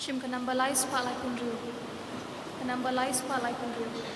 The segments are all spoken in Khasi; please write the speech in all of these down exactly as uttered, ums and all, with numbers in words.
Shim ka number lai spah laiphew hynriew. Ka number lai spah laiphew hynriew.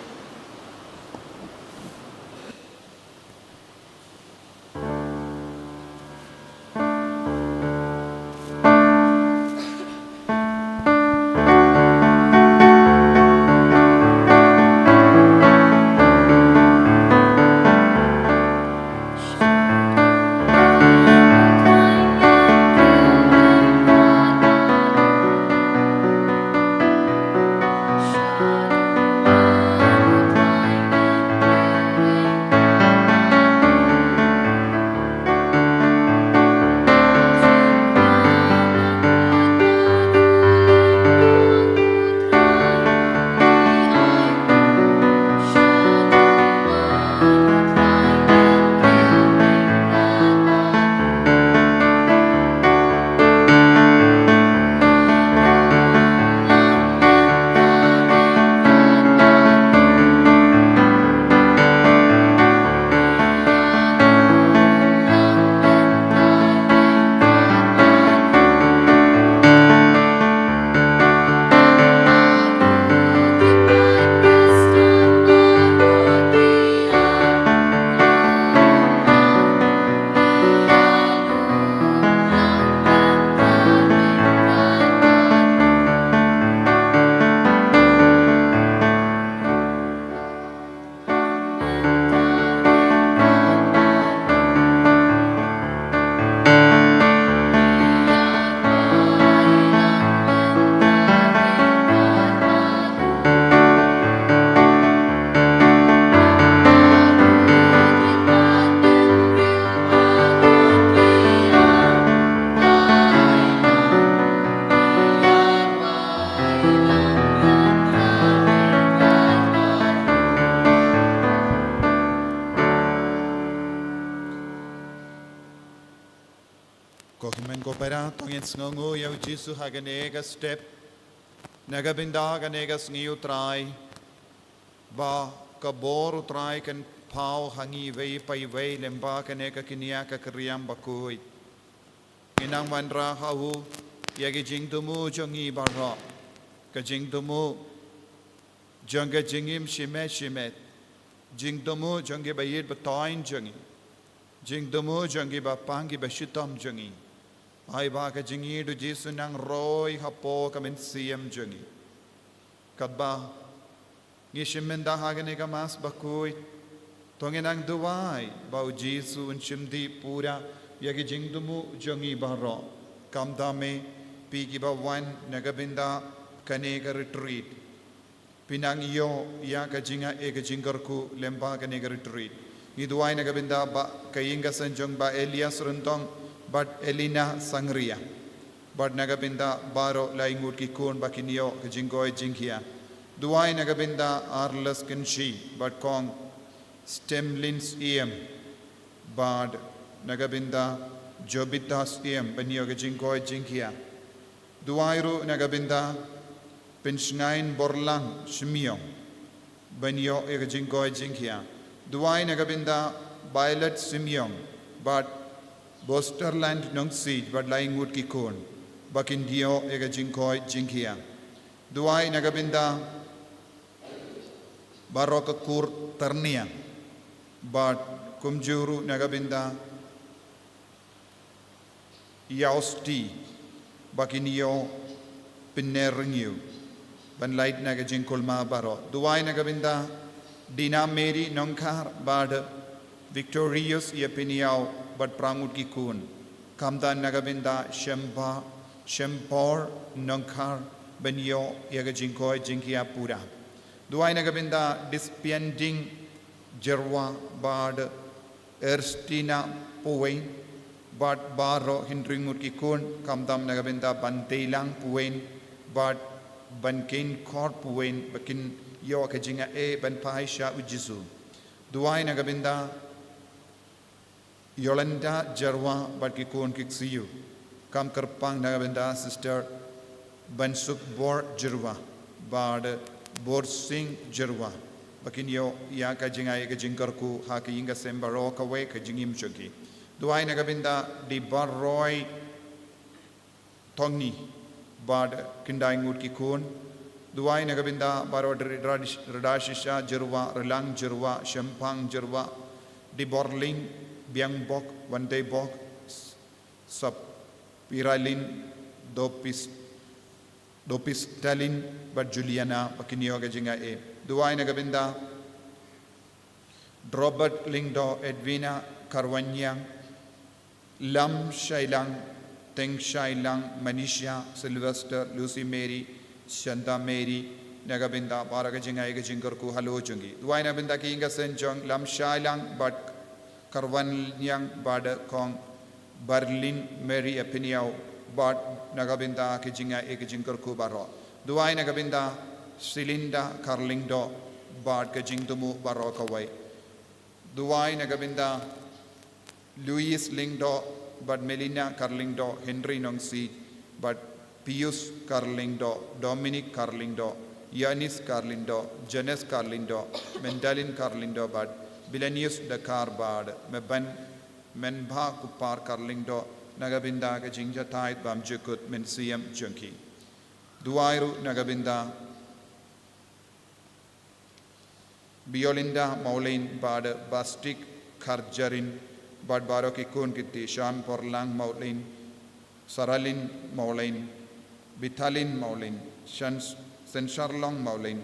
Ko hynmen ko para, to ngin sngewnguh ïa u Jisu ha kane ka step. Na ka bynta kane ka sngi u Trai, ba ka bor u Trai kan paw ha ngi iwei pa iwei lyngba kane ka kñia ka kñiam bakhuid. Ngin nang wanrah ha u ïa ki jingthmu jong ngi baroh. Ka jingthmu jong ka jingim shimet shimet. Jingthmu jong ki ba ïeit ba thoiñ jong ngi. Jingthmu jong ki ba pang ki ba shitom jong ngi. Ai ba ka jingïeit u Jisu nang roi hapoh ka mynsiem jong ngi. Katba ngi shim mynta ha kane ka Mass bakhuid, to ngin nang duwai ba u Jisu un shim dih pura ïa ki jingthmu jong ngi baroh. Khamtam eh phi ki ba wan na ka bynta kane ka retreat. Phin nang ïoh ïa ka jingaiei ka jingkyrkhu lyngba kane ka retreat. Ngi duwai na ka bynta ba ka ïing ka sem jong Bah Elias Ryntong bad Elina Sangria. Bad na ka bynta baroh lai ngut ki khun ba kin ïoh ka jingkoit jingkhiah. Duwai na ka bynta Arles Kynshi bad Kong Stemlin Syiem. Bad na ka bynta Jobita Syiem ban ïoh ka jingkoit jingkhiah. Duwai ruh na ka bynta Pynshngaiñ Borlang Shymïong ban ïoh ïa ka jingkoit jingkhiah. Duwai na ka bynta Violet Shymïong bad Bosterland Nongsiej bad lai ngut ki khun ba kin ïoh ïa ka jingkoit jingkhiah. Duwai na ka bynta baroh ka kur Tyrnia bad kumjuh ruh na ka bynta Ïa u Sti ba kin ïoh pynner rngiew ban lait na ka jingkulmar baroh. Duwai na ka bynta Dina Mary Nongkhar bad Victorious Ïapynïaw bad phra ngut ki khun. Khamtam na ka bynta Shempa, Shempor Nongkhar ban ïoh ïa ka jingkoit jingkhiah pura. Duwai na ka bynta Dispiending Jyrwa bad Erstina Puwein bad baroh hynriew ngut ki khun, khamtam na ka bynta Banteilang Puwein bad Bankeiñkhor Puwein ba kin ïoh ka jingaiei ban phai sha u Jisu. Duwai na ka bynta Yolanda Jyrwa bad ki khun ki ksiew. Kam kyrpang na ka bynta Sister Bansukbor Jyrwa bad Borsing Jyrwa ba kin ïoh ïa ka jingai ka jingkyrkhu ha ka ïing ka sem baroh kawei ka jingim jong ki. Duwai na ka bynta Dibaroi Thongni bad khyndai ngut ki khun. Duwai na ka bynta baroh Ri-, Radish-, Radashisha Jyrwa, Rylang Jyrwa, Shempang Jyrwa, Diborling, Biang Bok, Wandei Bok, S-, Sap Piralin, Dopis, Dopis Talin, bad Juliana, ba kin ïoh ka jingaiei. Duwai na ka bynta Robert Lyngdoh, Edwina Karwaniang, Lam Shailang, Teng Shailang, Manisha, Sylvester, Lucy Mary, Shanta Mary, na ka bynta baroh ka jingai ka jingkyrkhu halor jong ki. Duwai na ka bynta ki ïing ki sem jong Lam Shailang bad Karwaniang bad Kong Berlin Mary Epiniau, bad na ka bynta ki jingai ki jingkyrkhu baroh. Duwai na ka bynta Silinda Karlyngdoh bad ka jingthmu baroh kawei. Duwai na ka bynta Louis Lyngdoh bad Melina Karlyngdoh, Henry Nongsiej bad Pius Karlyngdoh, Dominic Karlyngdoh, Yanis Karlyngdoh, Janes Karlyngdoh, Mendalin Karlyngdoh bad Bilanius Dakar bad me ban men ba Kupar Karlyngdoh na ka bynta ka jingjahthait bymjukut mynsiem jong ki. Duwai ruh na ka bynta Biolinda Maulin bad Bastik Kharjarin bad baroh ki khun ki kti, Shan Porlang Maulin, Saralin Maulin, Bitalin Maulin, Shan Sensharlong Maulin,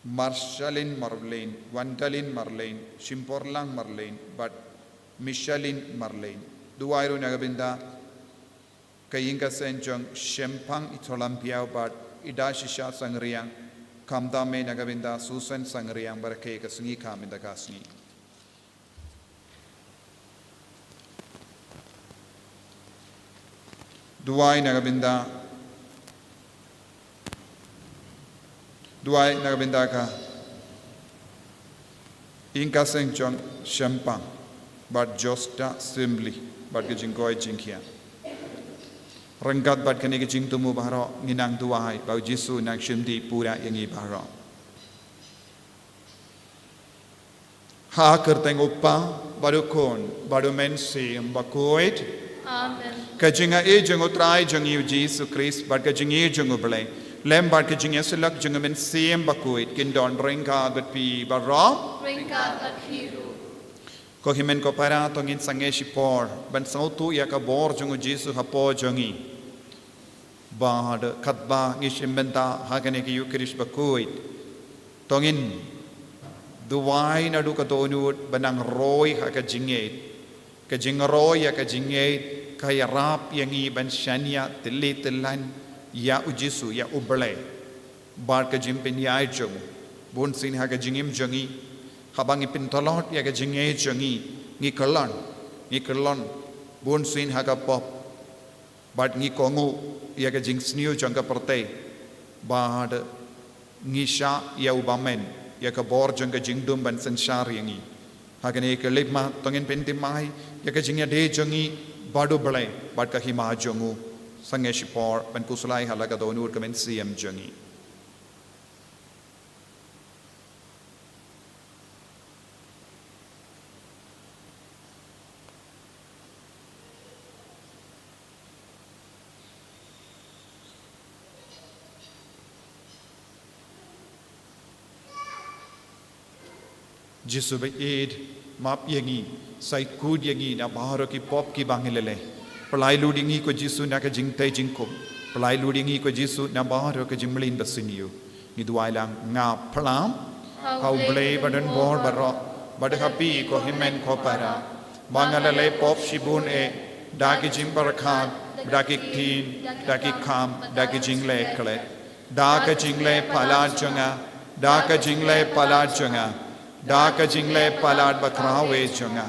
Marshalin Marlin, Wandalin Marlin, Shimporlang Marlin bad Mishalin Marlin. Duwai ruh na ka bynta ka ïing ki sem jong Shempang Itolampiau bad Idashisha Sangriang, khamtam eh na ka bynta Susan Sangriang, ba rakhe ka sngi ka mynta ka sngi. Duwai na ka bynta Duwai na ka bynta ka ïing ki sem jong Shempang bad Josta Assembly bad ka jingkoit jingkhiah. Ryngkat bad kane ka jingthmu baroh ngi nang duwai ba U Jisu un nang shimti pura ïa ngi baroh. Ha ka kyrteng U Kpa bad U Khun bad U Mynsiem Bakhuid. Amen. Ka jingai jong U Trai jong ngi U Jisu Khrist bad ka jingïeit jong U Blei, lem bad ka jingïasyllok jong U Mynsiem Bakhuid, kin don ryngkat bad phi baroh. Ryngkat bad phi ruh. Ko hynmen ko para, to ngin sangeh shipor ban sngewthuh ïa ka bor jong U Jisu hapoh jong ngi. Bad katba ngi shim bynta ha kane ka Ïukharist Bakhuid, to ngin duwai naduh ka dohnud ban nang roi ha ka jingngeit. Ka jingroi ïa ka jingngeit ka ïarap ïa ngi ban shaniah tylli tyllan ïa U Jisu, ïa U Blei bad ka jingpynïaid jong u. Bunsien ha ka jingim jong ngi, haba ngi pyntlot ïa ka jingngeit jong ngi, ngi kyllon, ngi kyllon bunsien ha ka pop. Bad ngi kohnguh ïa ka jingsniew jong ka pyrthei. Bad ngi shah ïa u bymmen, ïa ka bor jong ka jingdum ban synshar ïa ngi. Ha kane ka leit mat, to ngin pynthymmai ïa ka jingïadei jong ngi bad U Blei bad ka hima jong u. Sangeh shipor ban khuslai ha la ka dohnud ka mynsiem jong ngi. Jisu ba ïeit, map ïa ngi, sa ïeit kut ïa ngi na baroh ki pop kiba ngi la leh. Pynlait lut ïa ngi ko Jisu na ka jingtei jingkhum. Pynlait lut ïa ngi ko Jisu na baroh ka jingmlien ba sniew. Ngi duwai lang, nga phla ha U Blei ba don bor baroh, bad ha phi ko hynmen ko para, ba nga la leh pop shibun eh, da ki jingpyrkhat, da ki ktien, da ki kam, da ki jingleh khleh. Da ka jingleh palat jong nga, da ka jingleh palat jong nga, da ka jingleh palat bakhraw eh jong nga.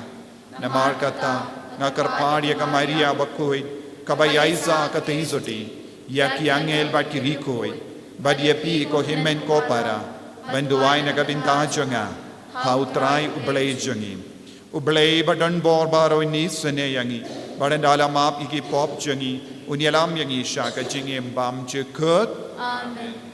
Namar kata, nga kyrpad ïa ka Maria Bakhuid, kaba ïaisah ka theisotti, ïa ki angel bad ki riew khuid, bad ïa phi ko hynmen ko para, ban duwai na ka bynta jong nga ha U Trai U Blei jong ngi. U Blei ba don bor baroh un isynei ïa ngi, bad ynda la map ïa ki pop jong ngi, un ïalam ïa ngi sha ka jingim bymjukut. Amen.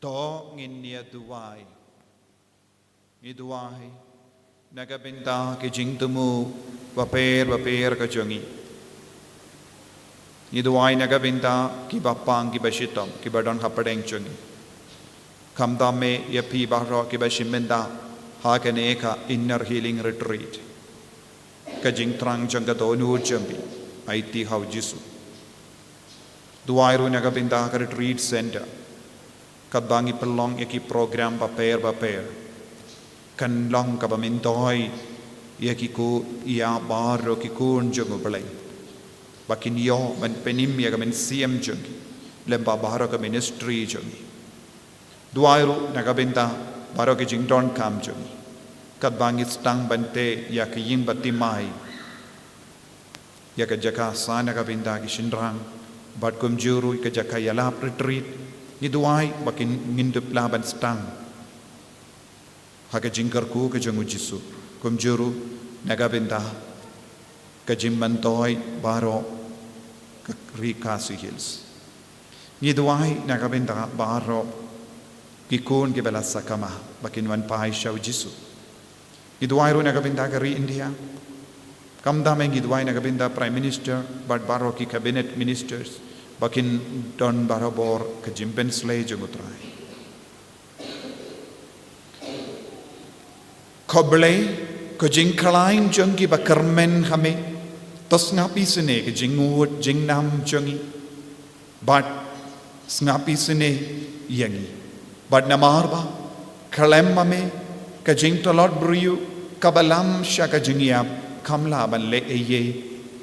To ngin ïa duwai. Ngi duwai na ka bynta ki jingthmu bapher bapher ka jong ngi. Ngi duwai na ka bynta kiba pang, kiba shitom, kiba don hapdeng jong ngi. Khamtam eh ïa phi baroh kiba shim bynta ha kane ka inner healing retreat. Ka jingthrang jong ka dohnud jong phi, aiti ha u Jisu. Duwai ruh na ka bynta ka retreat center, katba ngi pynlong ïa ki program bapher bapher. Kan long kaba myntoi ïa ki ku, ïa baroh ki khun jong U Blei, ba kin ïoh ban pynim ïa ka mynsiem jong ki lem bad baroh ka ministry jong ngi. Duwai ruh na ka bynta baroh ki jingdonkam jong ngi, katba ngi sdang ban teh ïa ka ïing bathymmai, ïa ka jaka sah na ka bynta ki shynrang, bad kumjuh ruh ka jaka ïalap retreat. Ngi duwai ba kin, ngin dup lah ban sdang ha ka jingkyrkhu ka jong U Jisu, kumjuh ruh na ka bynta ka jingmyntoi baroh ka Ri Khasi Hills. Ngi duwai na ka bynta baroh ki khun kiba la sakma ba kin wan phai sha U Jisu. Ngi duwai ruh na ka bynta ka ri India. Khamtam eh ngi duwai na ka bynta Prime Minister bad baroh ki cabinet ministers, ba kin don barabor ka jingpynsleh jong U Trai. Ko Blei, ko jingkhlaiñ jong ki ba kyrmen ha me, to sngap isynei ka jingngud jingnam jong ngi, bad sngap isynei ïa ngi. Bad namar ba khlem ma me ka jingtlot briew kaba lam sha ka jingïap kam lah ban leh ei ei.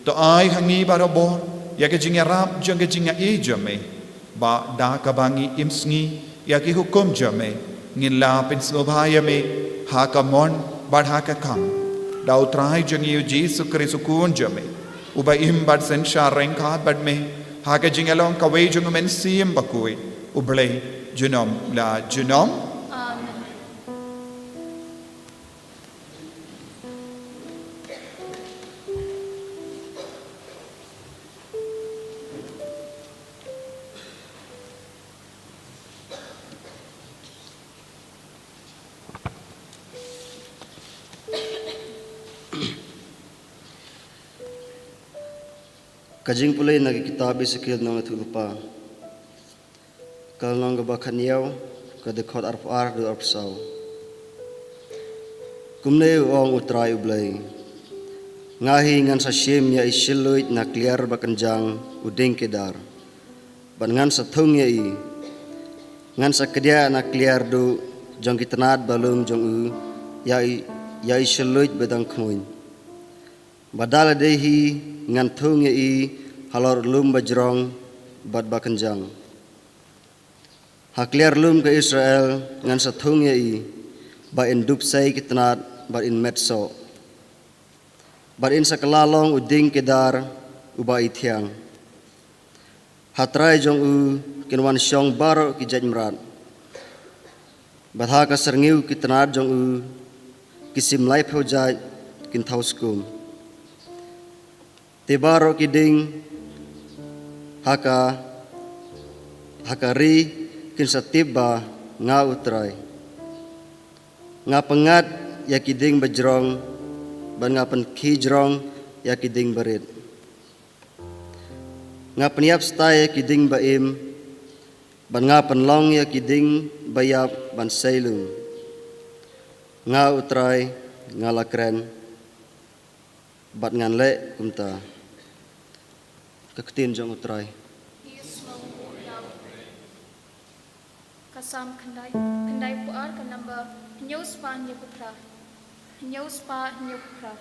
To ai ha ngi barabor ïa ka jingïarap jong ka jingaiei jong me, ba da kaba ngi im sngi ïa ki hukum jong me, ngin lah pynsngewbha ïa me ha ka mon bad ha ka kam. Da U Trai jong ngi U Jisu Khrist U Khun jong me, uba im bad synshar ryngkat bad me ha ka jingïalong kawei jong U Mynsiem Bakhuid, U Blei junom la junom. Amen. Ka jingpule na ka kitab Esekiel nongïathuhlypa, ka lynnong kaba khathynñiew, ka dkhot arphew ar haduh arphew saw. Kumne u ong U Trai U Blei: Nga hi ngan sa shim ïa i shylluid na kliar ba kynjang u dieng kedar, bad ngan sa thung ïa i. Ngan sa kdiah na kliar duh jong ki tnat ba lum jong u ïa i, ïa i shylluid ba dang khmuiñ. Bad da lade hi ngan thung ïa i halor u lum ba jrong bad ba kynjang. Ha kliar lum ka Israel ngan sa thung ïa i, ba in dup sei ki tnat bad in met soh. Bad in sa kylla long u dieng kedar uba i thiang. Ha trai jong u kin wan shong baroh ki jait mrad. Bad ha ka syrngiew ki tnat jong u ki sim laiphew jait kin thaw skum. Te baroh ki dieng ha ka, ha ka ri kin sa tip ba nga U Trai. Nga pyngngad ïa ki dieng ba jrong, bad nga pynkhie jrong ïa ki dieng ba rit. Nga pynïap stai ïa ki dieng ba im, bad nga pynlong ïa ki dieng ba ïap ban sei lum. Nga U Trai, nga la kren, bad ngan leh kumta. Ka ktien jong U Trai. Ka Salm khyndai, khyndaiphew ar, ka number hynñiew spah hynñiewphew phra. Hynñiew spah hynñiewphew phra.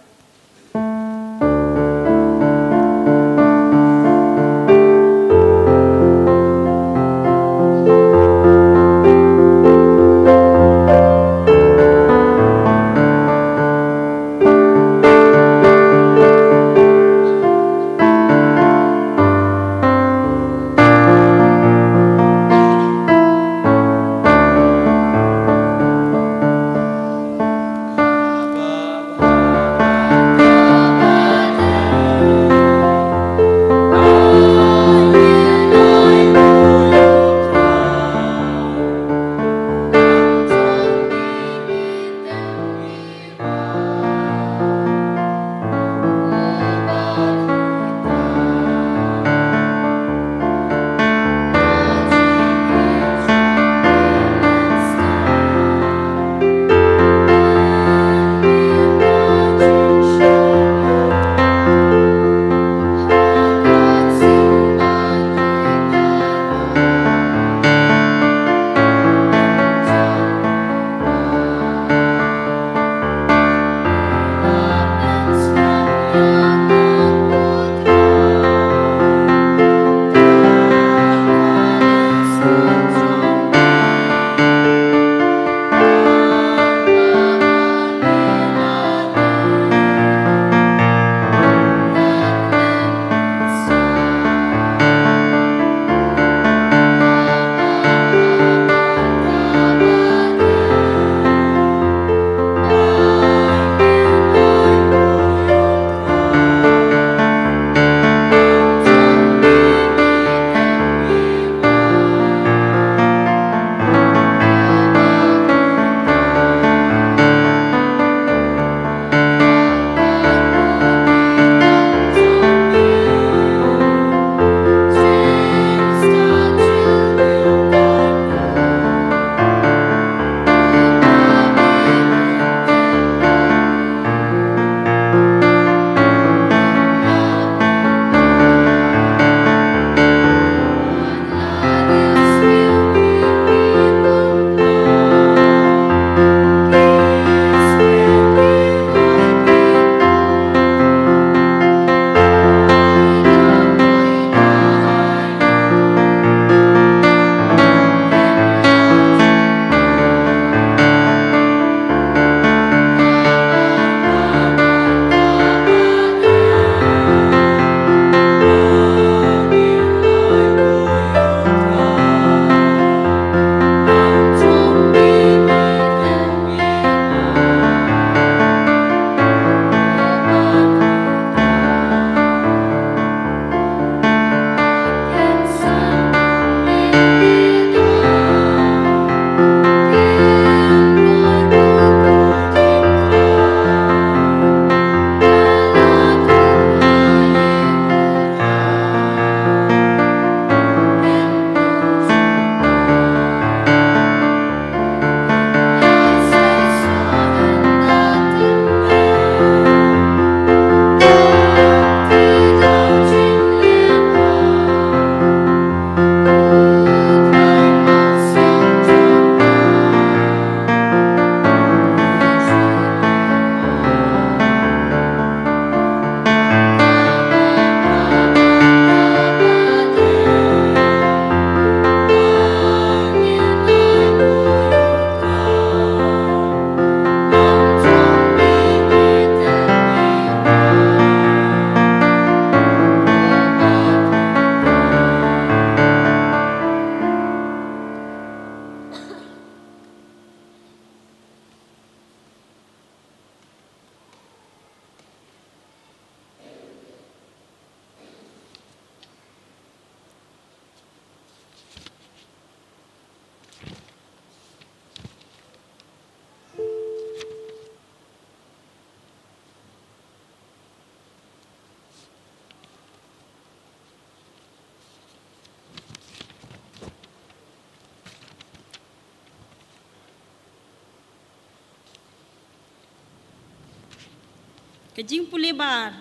Ka jingpule ba ar.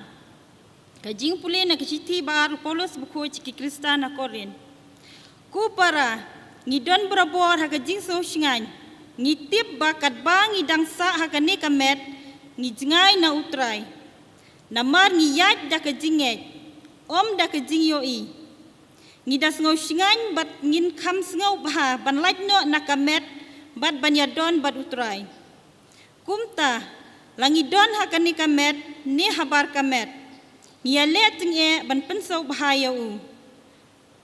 Ka jingpule na ka shithi ba ar u Paulus bakhuid sha ki Khristan na Korinth. Ko para, ngi don barabor ha ka jingsngewsngaiñ. Ngi tip ba katba ngi dang sah ha kane ka met, ngi jngai na U Trai. Namar ngi ïaid da ka jingngeit, ym da ka jingïohi. Ngi da sngewsngaiñ bad ngin kham sngewbha ban lait noh na ka met bad ban ïadon bad U Trai. Kumta, la ngi don ha kane ka met ne habar ka met, ngi ïaleh tyngeh ban pynsngewbha ïa u.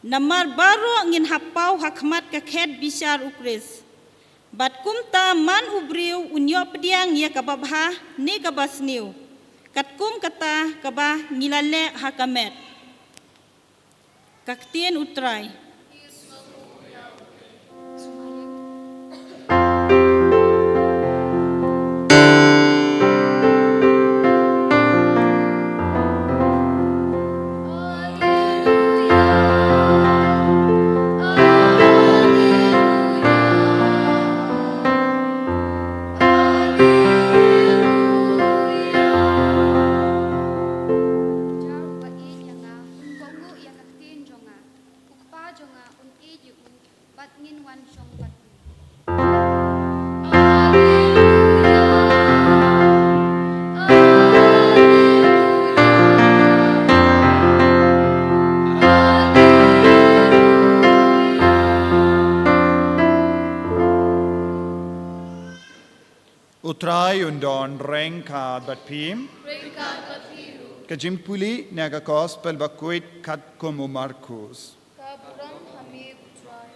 Namar baroh ngin hap paw ha khmat ka khet bishar U Khrist. Bad kumta man u briew un ïoh pdiang ïa kaba bha ne kaba sniew, katkum kata kaba ngi la leh ha ka met. Ka ktien U Trai. Jar uba ïeit ïa nga, un kohnguh ïa ka ktien jong nga. U kpa jong nga un ïeit ïa u, bad ngin wan shong bad u. U Trai un don ryngkat bad phi. Ryngkat bad phi ruh. Ka jingpule na ka Gospel bakhuid katkum u Markus. Ka burom ha me U Trai.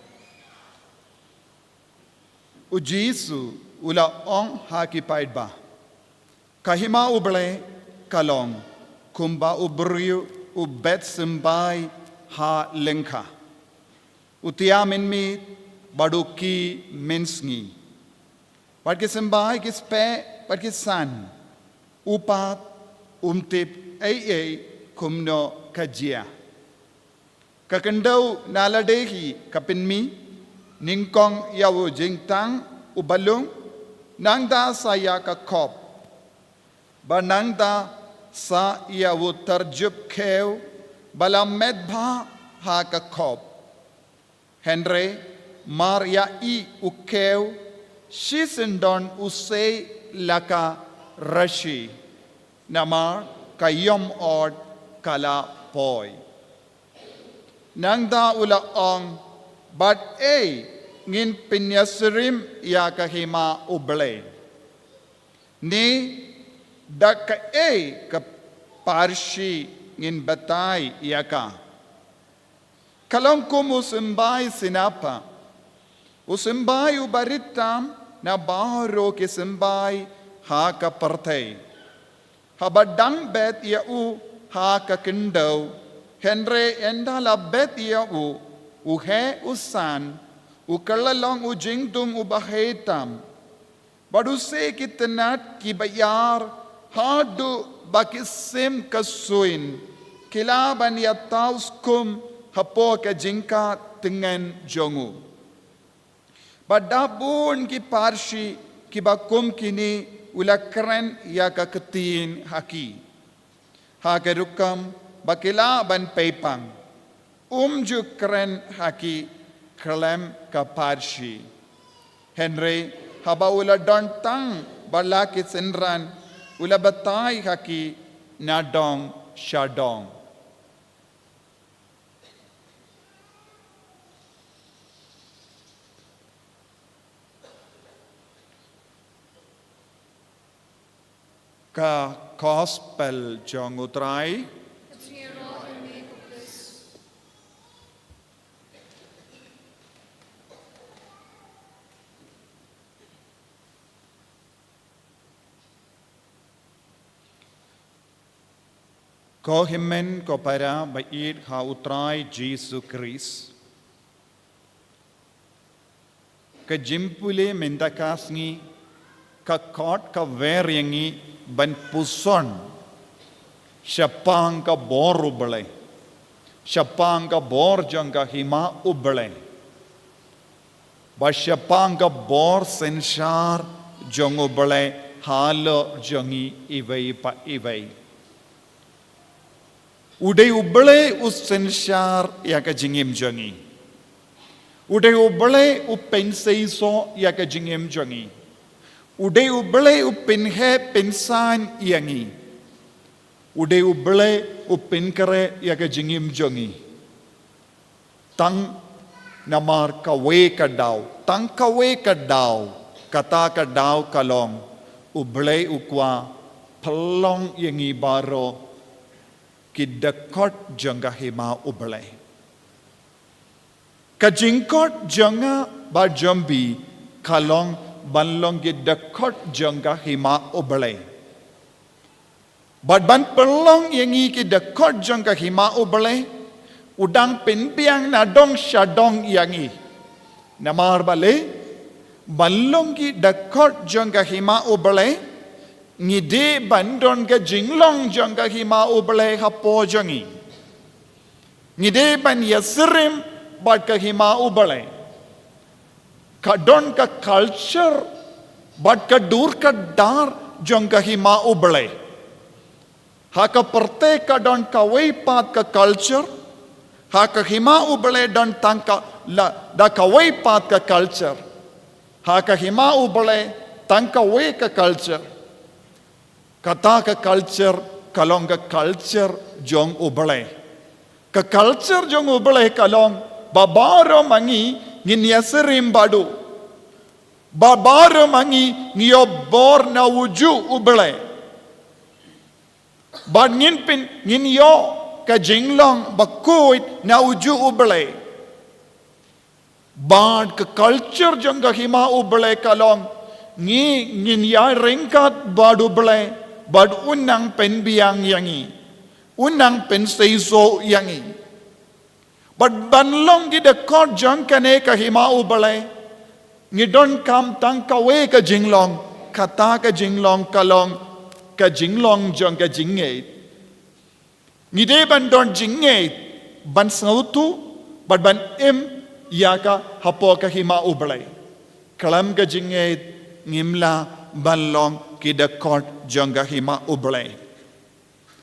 U Jisu u la ong ha ki paidbah, ka hima U Blei ka long kumba u briew u bet symbai ha lyngkha. U thiah mynmiet bad u khih mynsngi. Bad ki symbai ki speh bad ki san. U pat um tip ei ei kumno ka jia. Ka khyndew na lade hi ka pynmih, nyngkong ïa u jingtang u balung, nangta sa ïa ka khop. Bad nangta sa ïa u tyrjup khew ba la met bha ha ka khop. Hynrei mar ïa i u khew, shisyndon u sei la ka rashi. Namar ka ïom ot ka la poi. Nangta u la ong, bad ei ngin pynïasyriem ïa ka hima U Blei? Ne da kaei ka parshi ngin batai ïa ka? Ka long kum u symbai sinapa. U symbai uba rit tam na baroh ki symbai ha ka pyrthei. Haba dang bet ïa u ha ka khyndew, hynrei ynda la bet ïa u, u heh u san, u kylla long u jingdum uba heh tam. Bad u sei ki tnat kiba ïar, haduh ba ki sim ka suiñ, ki lah ban ïa thaw skum hapoh ka jingkah tngen jong u. Bad da bun ki parshi kiba kum kine u la kren ïa ka ktien ha ki. Ha ka rukom ba ki lah ban pei pang. Um ju kren ha ki khlem ka parshi. Hynrei haba u la don tang ba la ki synran, u la batai ha ki na dong sha dong. Ka Gospel jong U Trai. Ko hynmen ko para ba ïeit ha U Trai Jisu Khrist. Ka jingpule mynta ka sngi ka khot ka wer ïa ngi ban puson shaphang ka bor U Blei, shaphang ka bor jong ka hima U Blei, bad shaphang ka bor synshar jong U Blei halor jong ngi iwei pa iwei. U dei U Blei u synshar ïa ka jingim jong ngi. U dei U Blei u pynseisoh ïa ka jingim jong ngi. U dei U Blei u pynheh pynsan ïa ngi. U dei U Blei u pynkhreh ïa ka jingim jong ngi. Tang namar kawei ka daw, tang kawei ka daw, kata ka daw ka long, U Blei u kwah pynlong ïa ngi baroh ki dkhot jong ka hima U Blei. Ka jingkhot jong nga bad jong phi ka long ban long ki dkhot jong ka hima U Blei. Bad ban pynlong ïa ngi ki dkhot jong ka hima U Blei, u dang pynbiang na dong sha dong ïa ngi. Namar balei, ban long ki dkhot jong ka hima U Blei, ngi dei ban don ka jinglong jong ka hima U Blei hapoh jong ngi. Ngi dei ban ïasyriem bad ka hima U Blei. Ka don ka culture bad ka dur ka dar jong ka hima U Blei. Ha ka pyrthei ka don kawei pat ka culture. Ha ka hima U Blei don tang ka la, da kawei pat ka culture. Ha ka hima U Blei tang kawei ka culture. Kata ka culture ka long ka culture jong U Blei. Ka culture jong U Blei ka long ba baroh ma ngi ngin ïasyriem bad u. Ba baroh ma ngi ngi ïoh bor na uju U Blei. Bad ngin pyn, ngin ïoh ka jinglong bakhuid na uju U Blei. Bad ka culture jong ka hima U Blei ka long, ngi ngin ïaryngkat bad U Blei, bad un nang pynbiang ïa ngi, un nang pynseisoh ïa ngi. Bad ban long ki dkhot jong kane ka hima U Blei, ngi donkam tang kawei ka jinglong, kata ka jinglong ka long ka jinglong jong ka jingngeit. Ngi dei ban don jingngeit ban sngewthuh bad ban im ïa ka hapoh ka hima U Blei. Khlem ka jingngeit ngim lah ban long ki dkhot jong ka hima U Blei.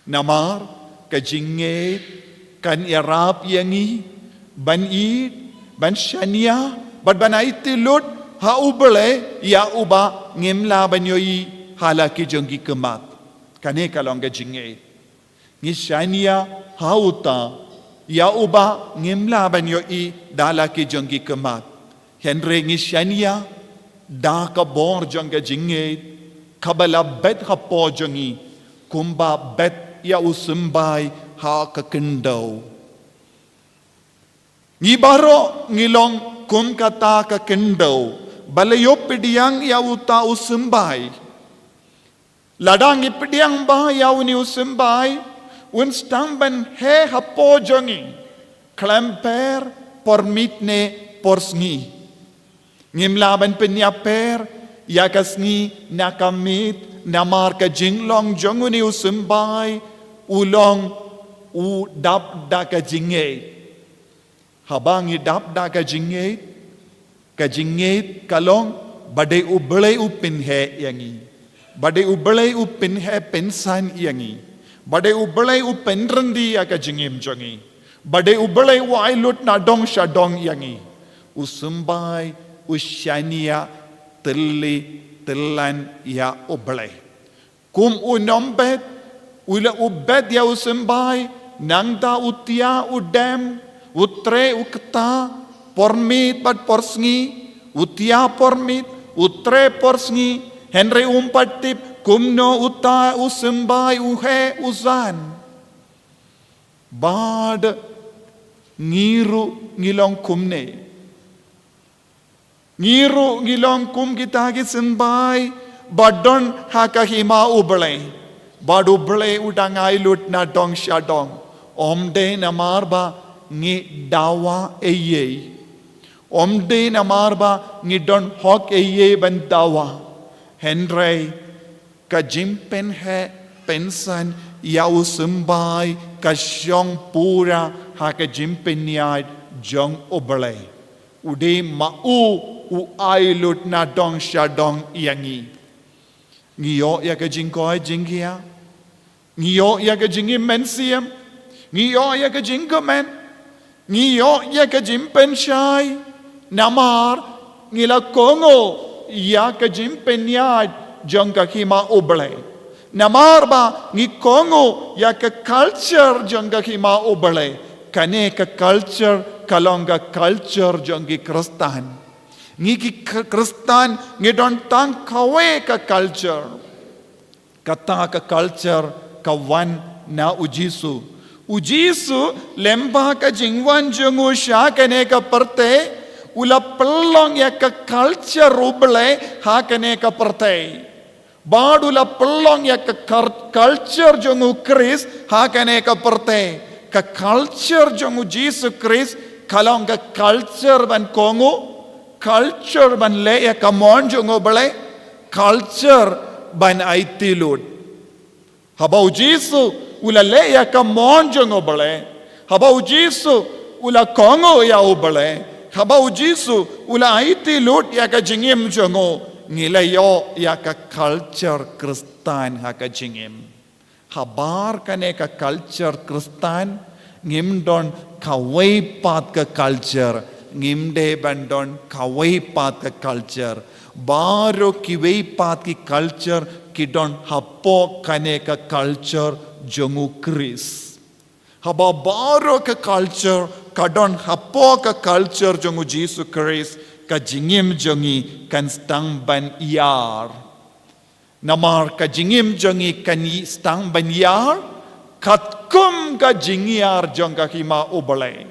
Namar ka jingngeit kan ïarap ïa ngi ban ïeit, ban shaniah bad ban aiti lut ha U Blei ïa uba ngim lah ban ïohi ha la ki jong ki khmat. Kane ka long ka jingngeit. Ngi shaniah ha uta ïa uba ngim lah ban ïohi da la ki jong ki khmat. Hynrei ngi shaniah da ka bor jong ka jingngeit kaba la bet hapoh jong ngi, kumba bet ïa u symbai ha ka khyndew. Ngi baroh ngi long kum kata ka khyndew ba la ïoh pdiang ïa uta u symbai. Lada ngi pdiang bha ïa une u symbai, un sdang ban heh hapoh jong ngi khlem pher por miet ne por sngi. Ngim lah ban pynïapher ïa ka sngi na ka miet, namar ka jinglong jong une u symbai u long u dap da ka jingngeit. Haba ngi dap da ka jingngeit, ka jingngeit ka long ba dei U Blei u pynheh ïa ngi, ba dei U Blei u pynheh pynsan ïa ngi, ba dei U Blei u pynryndi ïa ka jingim jong ngi, ba dei U Blei u ai lut na dong sha dong ïa ngi. U symbai u shaniah tylli tyllan ïa U Blei. Kum u nongbet, u la u bet ïa u symbai, nangta u thiah u dem, u treh u kta, por miet bad por sngi, u thiah por miet, u treh por sngi, hynrei um pat tip kumno uta u symbai u heh u san. Bad ngi ruh ngi long kumne. Ngi ruh ngi long kum kita ki symbai ba don ha ka hima U Blei. Bad U Blei u dang ai lut na dong sha dong. Ym dei namar ba ngi dawa eiei. Ym dei namar ba ngi don hok eiei ban dawa. Hynrei ka jingpynheh pynsan ïa u symbai ka shong pura ha ka jingpynïaid jong U Blei. U dei ma u u ai lut na dong sha dong ïa ngi. Ngi ïoh ïa ka jingkoit jingkhiah. Ngi ïoh ïa ka jingim mynsiem. Ngi ïoh ïa ka jingkmen. Ngi ïoh ïa ka jingpynshai. Namar ngi la kohnguh ïa ka jingpynïaid jong ka hima U Blei. Namar ba ngi kohnguh ïa ka culture jong ka hima U Blei. Kane ka culture ka long ka culture jong ki Khristan. Ngi ki Kh-, Khristan ngi don tang kawei ka culture. Kata ka culture ka wan na U Jisu. U Jisu lyngba ka jingwan jong u sha kane ka pyrthei, u la pynlong ïa ka culture U Blei ha kane ka pyrthei. Bad u la pynlong ïa ka kar-, culture jong U Khrist ha kane ka pyrthei. Ka culture jong U Jisu Khrist ka long ka culture ban kohnguh, culture ban leh ïa ka mon jong U Blei, culture ban aiti lut. Haba U Jisu u la leh ïa ka mon jong U Blei, haba U Jisu u la kohnguh ïa U Blei, haba U Jisu u la aiti lut ïa ka jingim jong u, ngi la ïoh ïa ka culture Khristan ha ka jingim. Habar kane ka culture Khristan, ngim don kawei pat ka culture, ngim dei ban don kawei pat ka culture. Baroh kiwei pat ki culture ki don hapoh kane ka culture jong U Khrist. Haba baroh ka culture ka don hapoh ka culture jong U Jisu Khrist, ka jingim jong ngi kan sdang ban ïar. Namar ka jingim jong ngi kan ï-, sdang ban ïar katkum ka jingïar jong ka hima U Blei.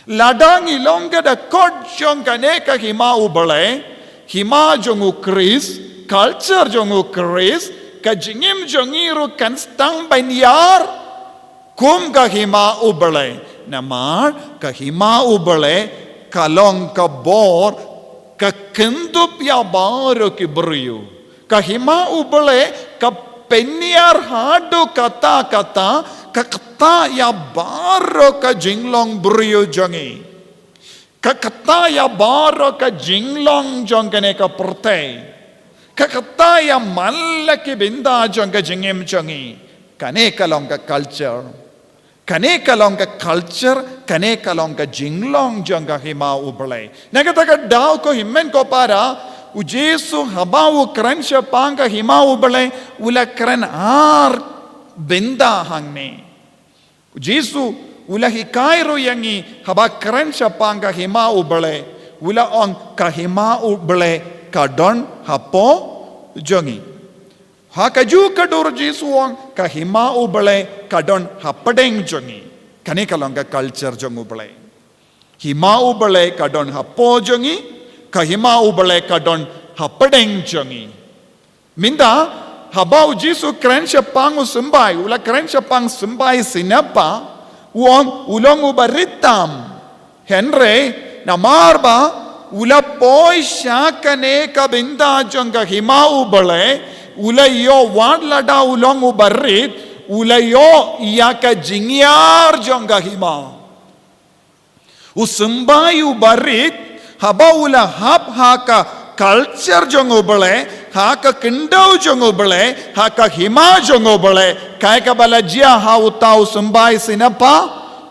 Lada ngi long ka dkhot jong kane ka hima U Blei, hima jong U Khrist, culture jong U Khrist, ka jingim jong ngi ruh kan sdang ban ïar kum ka hima U Blei. Namar ka hima U Blei ka long ka bor, ka kynthup ïa baroh ki briew. Ka hima U Blei ka pynïar haduh katta katta, ka ktah ïa baroh ka jinglong briew jong ngi. Ka ktah ïa baroh ka jinglong jong kane ka pyrthei. Ka ktah ïa man la ki bynta jong ka jingim jong ngi. Kane ka long ka culture. Kane ka long ka culture, kane ka long ka jinglong jong ka hima U Blei. Na kata ka daw ko hynmen ko para, U Jisu haba u kren shaphang ka hima U Blei, u la kren ar bynta hangne. U Jisu u la hikai ruh ïa ngi haba kren shaphang ka hima U Blei, u la ong ka hima U Blei ka don hapoh jong ngi. Ha kajuh ka dur Jisu u ong ka hima U Blei ka don hapdeng jong ngi. Kane ka long ka culture jong U Blei. Hima U Blei ka don hapoh jong ngi, ka hima U Blei ka don hapdeng jong ngi. Mynta, haba U Jisu kren shaphang u symbai, u la kren shaphang symbai sniawbha, u ong u long u barit tam. Hynrei, namar ba, u la poi sha kane ka bynta jong ka hima U Blei, u la ïoh wat lada u long u barit, u la ïoh ïa ka jingïar jong ka hima. U symbai u barit, haba u la hap ha ka culture jong U Blei, ha ka khyndew jong U Blei, ha ka hima jong U Blei, kaei kaba la jia ha uta u symbai sniawbha,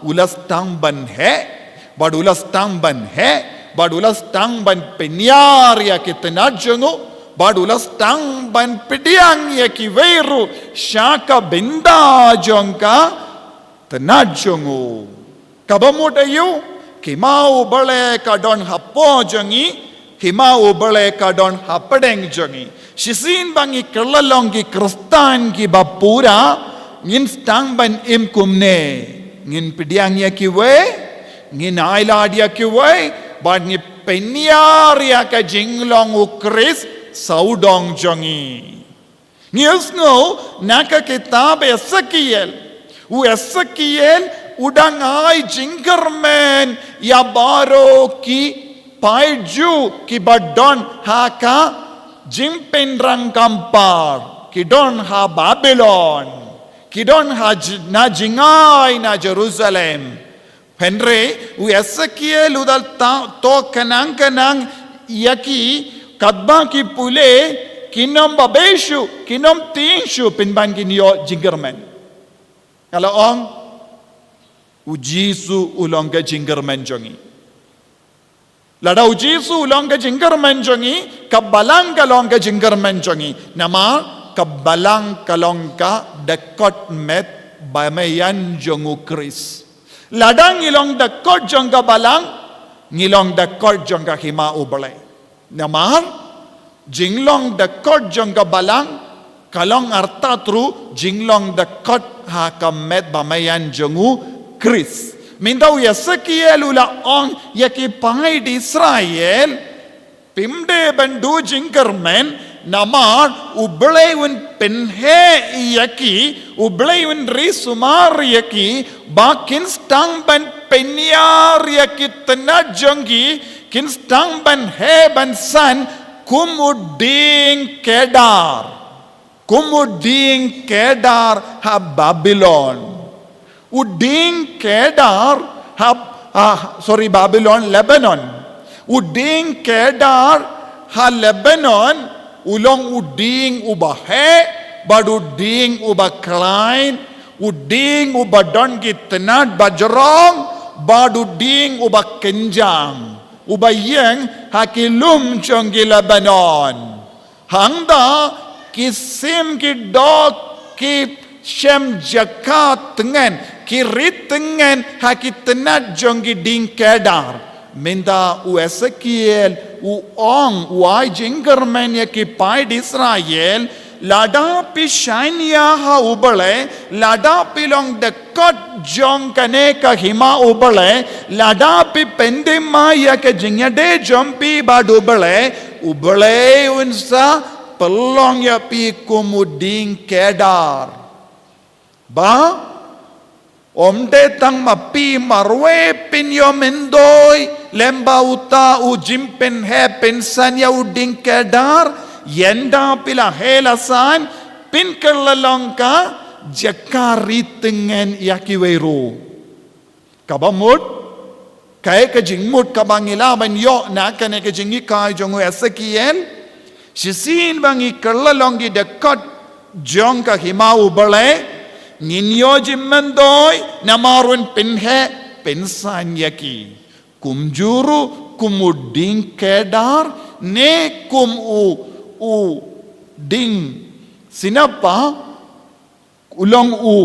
u la sdang ban heh, bad u la sdang ban heh, bad u la sdang ban pynïar ïa ki tnat jong u, bad u la sdang ban pdiang ïa kiwei ruh sha ka bynta jong ka tnat jong u. Kaba mut aïu, ka hima U Blei ka don hapoh jong ngi, ka hima U Blei ka don hapdeng jong ngi. Shisien ba ngi kylla long ki Khristan kiba pura, ngin sdang ban im kumne. Ngin pdiang ïa kiwei, ngin ailad ïa kiwei, bad ngi pynïar ïa ka jinglong U Khrist sawdong jong ngi. Ngi ïohsngew na ka kitab Esekiel. U Esekiel u dang ai jingkyrmen ïa baroh ki paid Jiw kiba don ha ka jingpynrang kam par, ki don ha Babilon, ki don ha j-, na jngai na Jerusalem. Hynrei u Esekiel u da ta-, to kynang kynang ïa ki, katba ki pule, Kin ym babe shuh, kin ym tieng shuh pynban kin ïoh jingkyrmen. Nga la ong, u Jisu u long ka jingkyrmen jong ngi. Lada u Jisu u long ka jingkyrmen jong ngi, ka balang ka long ka jingkyrmen jong ngi. Namar ka balang ka long ka dkhot met bymïan jong u Khrist. Lada ngi long dkhot jong ka balang, ngi long dkhot jong ka hima U Blei. Namar jinglong dkhot jong ka balang ka long artat ruh jinglong dkhot ha ka met bymïan jong u Khrist. Mynta u Esekiel u la ong ïa ki paid Israel, phim dei ban duh jingkyrmen, namar U Blei un pynheh ïa ki, U Blei un ri sumar ïa ki, ba kin sdang ban pynïar ïa ki tnat jong ki, kin sdang ban heh ban san kum u dieng Kedar. Kum u dieng Kedar ha Babilon. U dieng Kedar ha, ha, sorry, Babilon, Lebanon. U dieng Kedar ha Lebanon, u long u dieng uba heh, bad u dieng uba khlaiñ, u dieng uba don ki tnat bajrong, bad u dieng uba kynjang, uba ïeng ha ki lum jong ki Lebanon. Hangta ki sim ki doh ki shem jaka tngen, ki ri tngen ha ki tnat jong ki dieng Kedar. Mynta u Esekiel u ong, u ai jingkyrmen ïa ki paid Israel, lada phi shaniah ha U Blei, lada phi long dkhot jong kane ka hima U Blei, lada phi pyndem ïa ka jingïadei jong phi bad U Blei, U Blei un sa pynlong ïa phi kum u dieng Kedar. Ba ym dei tang ma phi marwei phin ïoh myndoi lem bad uta u jingpynheh pynsan ïa u dieng Kedar, ynda phi la heh la san, phin kylla long ka jaka ri tngen ïa kiwei ruh. Kaba mut, kaei ka jingmut kaba ngi lah ban ïoh na kane ka jinghikai jong u Esekiel? Shisien ba ngi kylla long ki dkhot jong ka hima U Blei, ngin ïoh jingmyndoi namar un pynheh pynsan ïa ki. Kumjuh ruh kum u dieng Kedar ne kum u, u dieng Sinapa, u long u,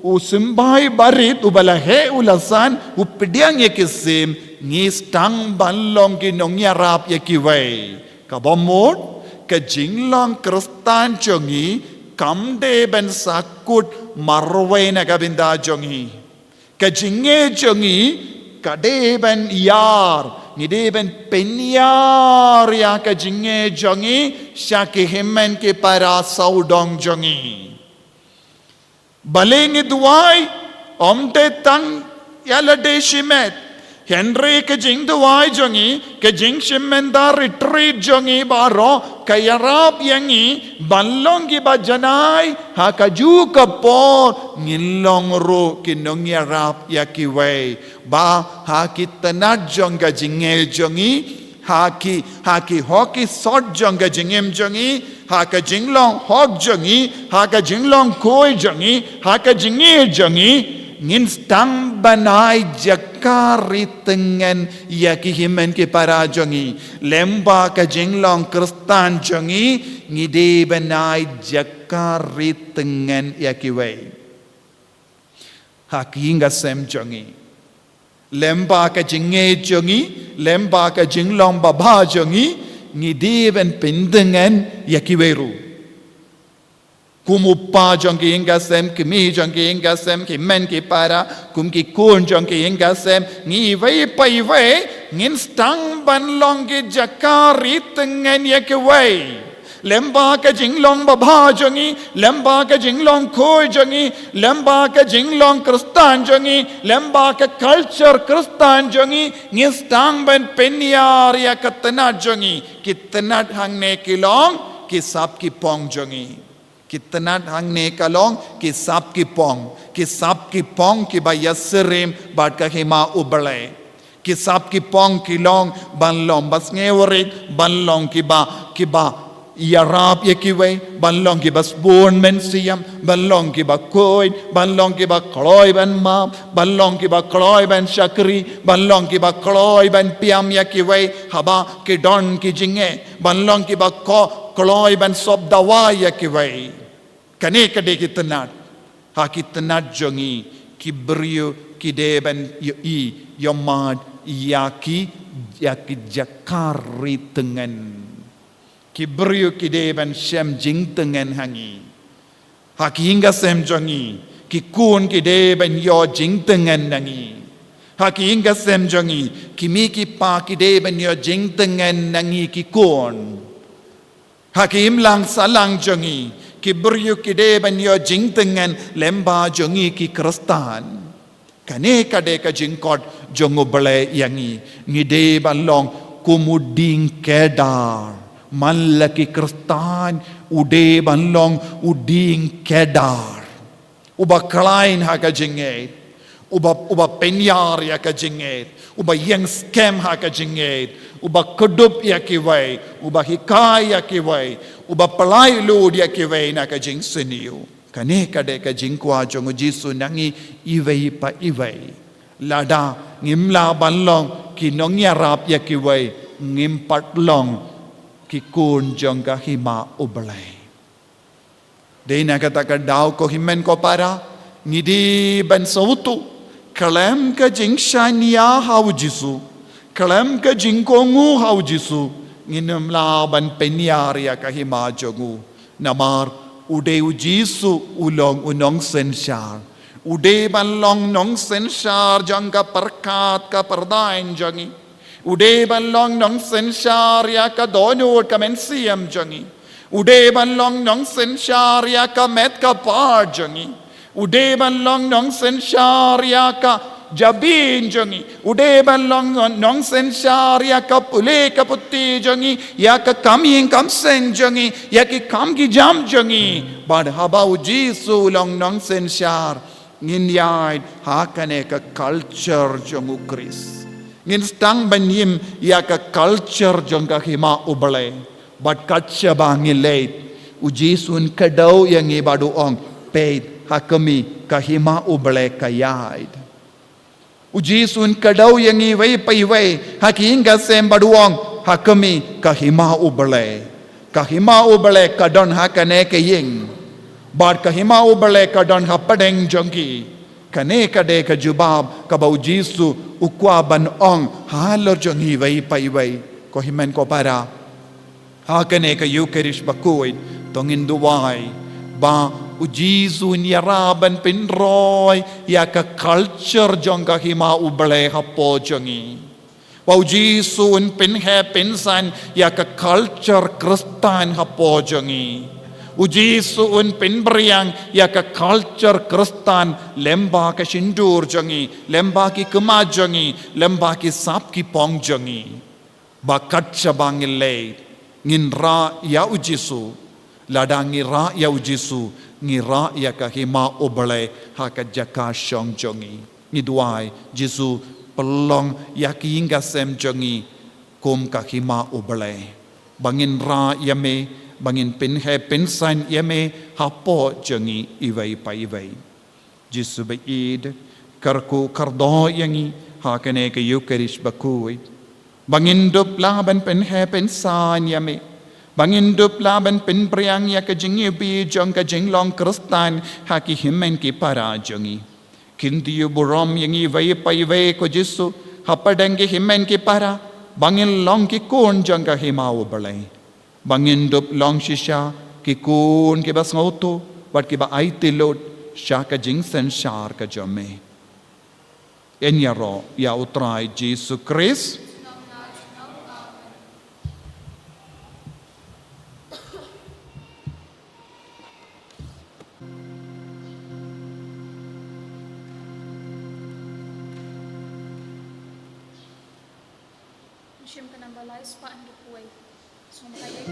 u symbai barit uba la heh u la san, u pdiang ïa ki sim, ngi sdang ban long ki nongïarap ïa kiwei. Kaba mut, ka jinglong Khristan jong ngi kam dei ban sa kut marwei na ka bynta jong ngi. Ka jingngeit jong ngi ka dei ban ïar, ngi dei ban pynïar ïa ka jingngeit jong ngi sha ki hynmen ki para sawdong jong ngi. Balei ngi duwai? Ym dei tang ïa lade shimet. Hynrei ka jingduwai jong ngi, ka jingshimet da retreat jong ngi baroh, ka ïarap ïa ngi ban long kiba janai, ha kajuh ka por ngin long ruh ki nongïarap ïa kiwei. Ba ha ki tnat jong ka jingngeit jong ngi, ha ki, ha ki hok ki sot jong ka jingim jong ngi, ha ka jinglong hok jong ngi, ha ka jinglong khuid jong ngi, ha ka jingngeit jong ngi, ngin sdang ban ai jaka ri tngen ïa ki hynmen ki para jong ngi. Lem bad ka jinglong Khristan jong ngi, ngi dei ban ai jaka ri tngen ïa kiwei. Ha ki ïing ki sem jong ngi. Lem bad ka jingngeit jong ngi, lem bad ka jinglong babha jong ngi, ngi dei ban pyntngen ïa kiwei ruh. Kum u kpa jong ki ïing ki sem, kmie jong ki ïing ki sem, ki hynmen ki para, kum ki khun jong ki ïing ki sem, ngi iwei pa iwei, ngin sdang ban long ki jaka ri tngen ïa kiwei. Lem bad ka jinglong babha jong ngi, lem bad ka jinglong khuid jong ngi, lem bad ka jinglong Khristan jong ngi, lem bad ka culture Khristan jong ngi, ngin sdang ban pynïar ïa ka tnat jong ngi, ki tnat hangne ki long, ki sap ki phong jong ngi. Ki tnat hangne ka long, ki sap ki phong, ki sap ki phong kiba ïasyriem bad ka hima U Blei. Ki sap ki phong ki long ban long basngew rit, ban long kiba, kiba ïarap ïa kiwei ban long kiba sbun mynsiem, ban long kiba khuid, ban long kiba kloi ban map, ban long kiba kloi ban shakri, ban long kiba kloi ban pynïap ïa kiwei haba ki don ki jingeh, ban long kiba ko-, kloi ban sop dawa ïa kiwei. Kane ka dei ki tynnad. Ha ki tynnad jong ngi, ki briew ki dei ban ïohi, ïohmad ïa ki, ïa ki jaka ri tngen. Ki briew ki dei ban shem jingtngen ha ngi. Ha ki ïing ki sem jong ngi, ki khun ki dei ban ïoh jingtngen na ngi. Ha ki ïing ki sem jong ngi, ki mei ki pa ki dei ban ïoh jingtngen na ngi ki khun. Ha ki imlang sahlang jong ngi, ki briew ki dei ban ïoh jingtngen lyngba jong ngi ki Khristan. Kane ka dei ka jingkhot jong U Blei ïa ngi, ngi dei ban long kum u dieng kedar. Man la ki Khristan, u dei ban long u dieng kedar. Uba khlaiñ ha ka jingngeit. Uba, uba pynïar ïa ka jingngeit. Uba ïeng skhem ha ka jingngeit. Uba kdup ïa kiwei. Uba hikai ïa kiwei. Uba pyllait lut ïa kiwei na ka jingsniew. Kane ka dei ka jingkwah jong U Jisu na ngi iwei pa iwei. Lada ngim lah ban long ki nongïarap ïa kiwei, ngim pat long ki khun jong ka Hima U Blei. Dei na kata ka daw ko hynmen ko para, ngi dei ban sngewthuh khlem ka jingshaniah ha U Jisu, khlem ka jingkohnguh ha U Jisu, ngin ym lah ban pynïar ïa ka hima jong u. Namar u dei U Jisu u long u nongsynshar. U dei ban long nongsynshar jong ka pyrkhat ka pyrdaiñ jong ngi. U dei ban long nongsynshar ïa ka dohnud ka mynsiem jong ngi. U dei ban long nongsynshar ïa ka met ka phad jong ngi. U dei ban long nongsynshar ïa ka jabieng jong ngi. U dei ban long nongsynshar ïa ka pule ka puthi jong ngi, ïa ka kam ïing kam sem jong ngi, ïa ki kam ki jam jong ngi. Bad haba U Jisu u long nongsynshar, ngin ïaid ha kane ka culture jong U Khrist. Ngin sdang ban im ïa ka culture jong ka Hima U Blei. Bad kat shaba ngi leit, U Jisu un kdew ïa ngi bad u ong, peit, ha khmih, ka Hima U Blei ka ïaid. U Jisu un kdew ïa ngi iwei pa iwei, ha ki ïing ki sem bad u ong, ha khmih, ka Hima U Blei. Ka Hima U Blei ka don ha kane ka ïing. Bad ka Hima U Blei ka don hapdeng jong ki. Kane ka dei ka jubab kaba U Jisu u kwah ban ong halor jong ngi iwei pa iwei. Ko hynmen ko para, ha kane ka Eucharist bakhuid, to ngin duwai ba U Jisu un ïarap ban pynroi ïa ka culture jong ka Hima U Blei hapoh jong ngi. Ba U Jisu un pynheh pynsan ïa ka culture Khristan hapoh jong ngi. U Jisu un pynphriang ïa ka culture Khristan lyngba ka shyntur jong ngi, lyngba ki khmat jong ngi, lyngba ki sap ki phong jong ngi. Ba kat shaba ngi leit, ngin rah ïa U Jisu. Lada ngi rah ïa U Jisu, ngi rah ïa ka Hima U Blei ha ka jaka shong jong ngi. Ngi duwai, Jisu, pynlong ïa ki ïing ki sem jong ngi kum ka Hima U Blei. Ba ngin rah ïa me, ba ngin pynheh pynsan ïa me hapoh jong ngi iwei pa iwei. Jisu ba ïeit, kyrkhu kyrdoh ïa ngi ha kane ka Eucharist bakhuid. Ba ngin dup lah ban pynheh pynsan ïa me. Ba ngin dup lah ban pynphriang ïa ka jingïohi jong ka jinglong Khristan ha ki hynmen ki para jong ngi. Kynthih burom ïa ngi iwei pa iwei ko Jisu, hapdeng ki hynmen ki para, ba ngin long ki khun jong ka Hima U Blei. Ba ngin dup long shisha ki khun kiba sngewthuh bad kiba aiti lut sha ka jingsynshar ka jong me. Yn ïaroh ïa U Trai Jisu Khrist. Shim ka namba lai spah hynriew phew wei. Sngewbha ïa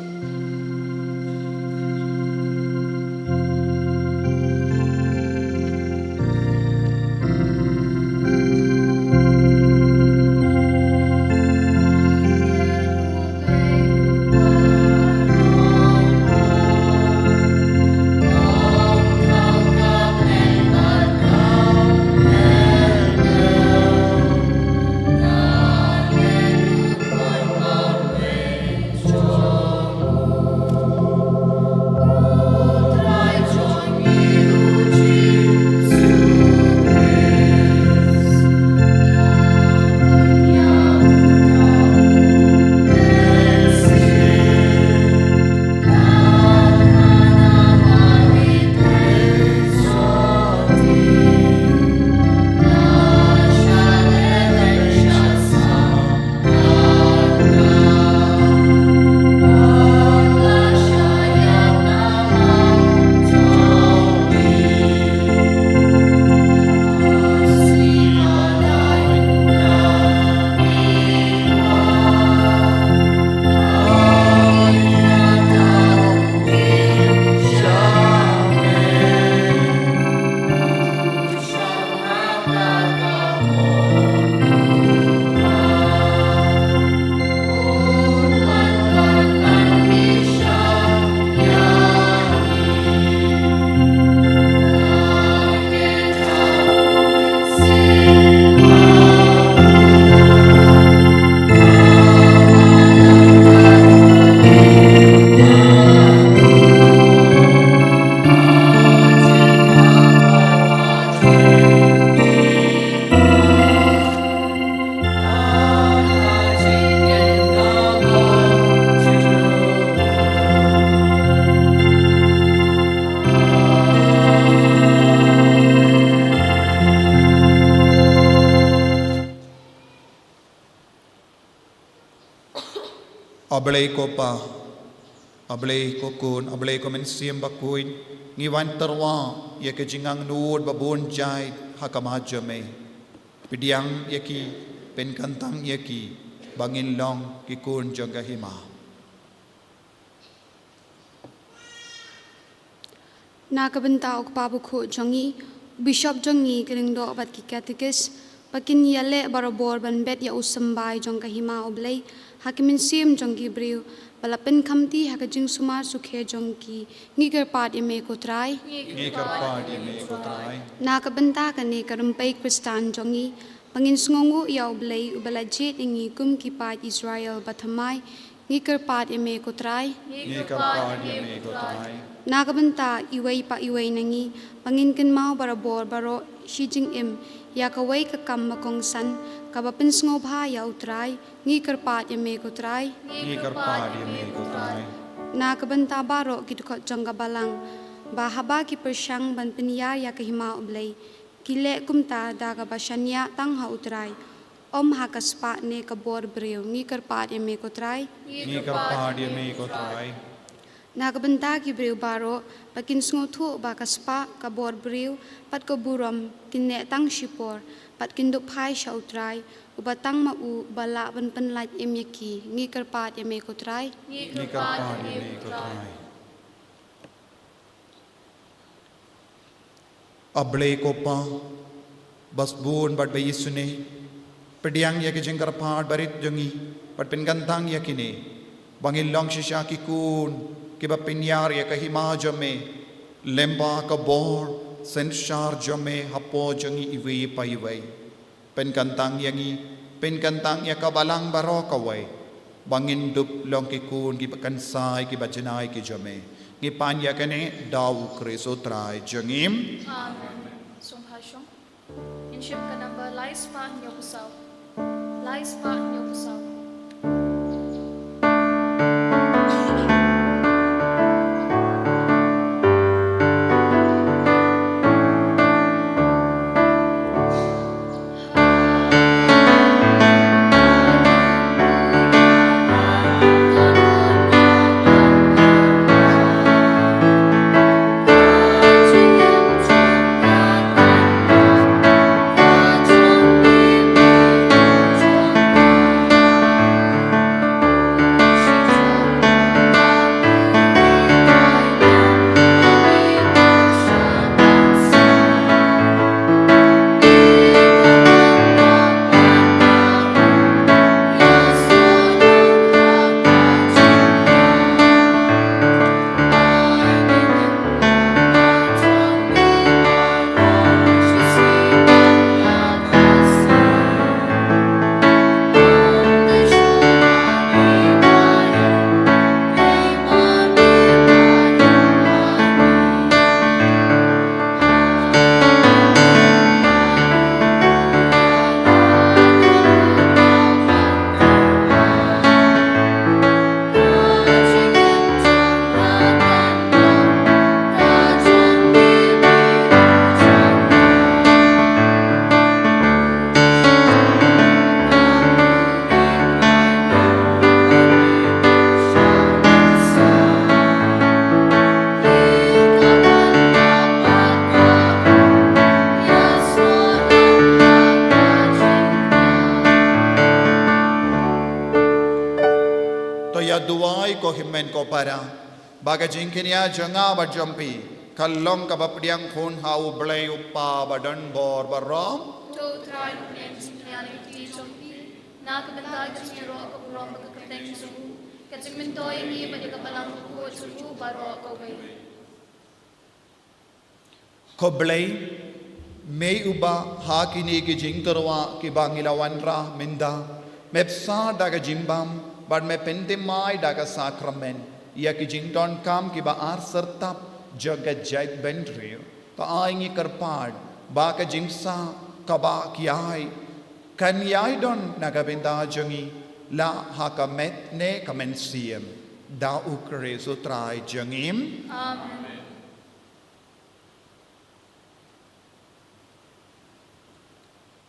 A Blei ko Pa, a Blei ko Khun, a Blei ko Mynsiem Bakhuid, ngi wan tyrwa ïa ka jingangnud ba bun jait ha khmat jong me. Pdiang ïa ki, pynkyntang ïa ki, ba ngin long ki khun jong ka hima. Na ka bynta u kpa bakhuid jong ngi, u bishop jong ngi, ki lyngdoh bad ki katekis, ba kin ïaleh barabor ban bet ïa u symbai jong ka hima U Blei ha ki mynsiem jong ki briew, ba la pynkhamti ha ka jingsumar sukhe jong ki, ngi kyrpad ïa me ko Trai. Ngi kyrpad ïa me ko Trai. Na ka bynta kane ka rympei Khristan jong ngi, ba ngin sngewnguh ïa U Blei uba la jied ïa ngi kum ki paid Israel ba thymmai, ngi kyrpad ïa me ko Trai. Ngi kyrpad ïa me ko Trai. Na ka bynta iwei pa iwei na ngi, ba ngin kynmaw barabor baroh shi jingim ïa kawei ka kam ba kongsan kaba pynsngewbha ïa U Trai, ngi kyrpad ïa me ko Trai. Ngi kyrpad ïa me ko Trai. Na ka bynta baroh ki dkhot jong ka balang, ba haba ki pyrshang ban pynïar ïa ka hima U Blei, ki leh kumta da kaba shaniah tang ha U Trai, ym ha ka spah ne ka bor briew, ngi kyrpad ïa me ko Trai. Ngi kyrpad ïa me ko Trai. Na ka bynta ki briew baroh, ba kin sngewthuh ba ka spah, ka bor briew bad ka burom kin neh tang shipor, bad kin dup phai sha U Trai, uba tang ma u uba lah ban pynlait im ïa ki, ngi kyrpad ïa me ko Trai. Ngi kyrpad ïa me ko Trai. A Blei ko Pa ba sbun bad ba ïasnoh, pdiang ïa ki jingkyrpad barit jong ngi bad pynkyntang ïa kine, ba ngin long shisha ki khun kiba pynïar ïa ka hima jong me, lyngba ka bor synshar jong me hapoh jong ngi iwei pa iwei. Pynkyntang ïa ngi, pynkyntang ïa ka balang baroh kawei, ba ngin dup long ki khun kiba kynsai kiba janai ki jong me. Ngi pan ïa kane da U Khrist U Trai jong ngi. Amen. Sngewbha shong. Ngin shim ka number lai spah hynñiewphew saw. Lai spah hynñiewphew saw. To ïa duwai ko hynmen ko para, ba ka jingkñia jong nga bad jong phi kan long kaba pdiang khun ha U Blei U Kpa ba don bor baroh. To U Trai un pdiang jingkñia na ki kti jong phi, na ka bynta ka jingïaroh ka burom bad ka kyrteng jong u, ka jingmyntoi ïa ngi bad ïa ka balang bakhuid jong u baroh kawei. Ko Blei, me uba ha kine ki jingtyrwa kiba ngi la wanrah mynta me bsa da ka jingbam bad me pynthymmai da ka sakramen ïa ki jingdonkam kiba ar syrtap jong ka jaitbynriew, to ai ngi kyrpad ba ka jingbsa kaba ki ai kan ïai don na ka bynta jong ngi la ha ka met ne ka mynsiem, da U Khrist U Trai jong ngi. Amen.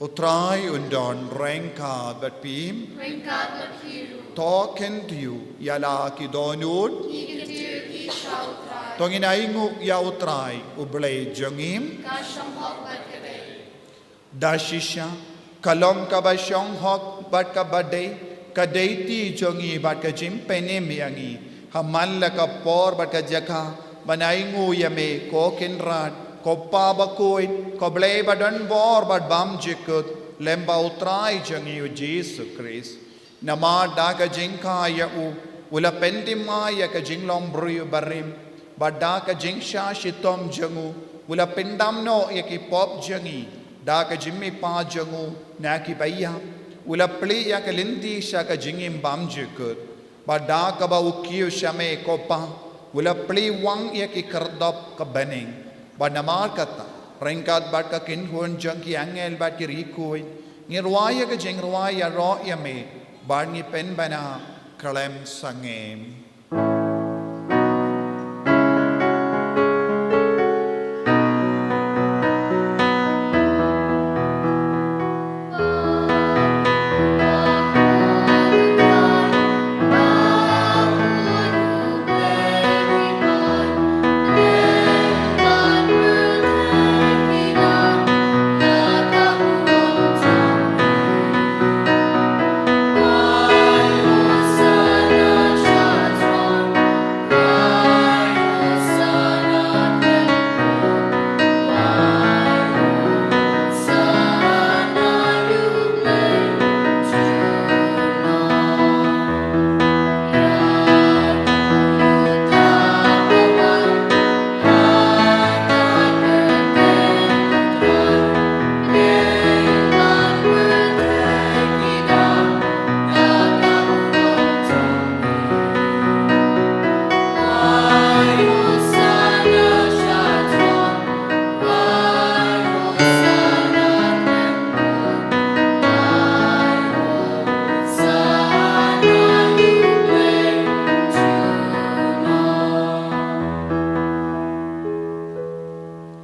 U Trai un don ryngkat bad phi. Ryngkat bad phi ruh. To khyndiat ïa la ki dohnud. Ki khyndiat ki sha U Trai. To ngin ainguh ïa U Trai U Blei jong ngi. Ka shong hok bad ka dei. Da shisha, ka long kaba shong hok bad kaba dei, ka dei ti jong ngi bad ka jingpynim ïa ngi ha man la ka por bad ka jaka, ban ainguh ïa me, ko Kynrad, ko Pa bakhuid, ko Blei ba don bor bad bymjukut, lem bad U Trai jong ngi U Jisu Khrist. Namar da ka jingkha ïa u, u la pynthymmai ïa ka jinglong briew barim, bad da ka jingshah shitom jong u, u la pyndam noh ïa ki pop jong ngi. Da ka jingmihpat jong u na ki baïap, u la plie ïa ka lynti sha ka jingim bymjukut. Bad da kaba u kiew sha me ko Pa, u la plie wang ïa ki khyrdop ka bneng. Bad namar kata, ryngkat bad ka kynhun jong ki angel bad ki riewkhuid, ngi rwai ïa ka jingrwai ïaroh ïa me, bad ngi pynbna khlem sangeh.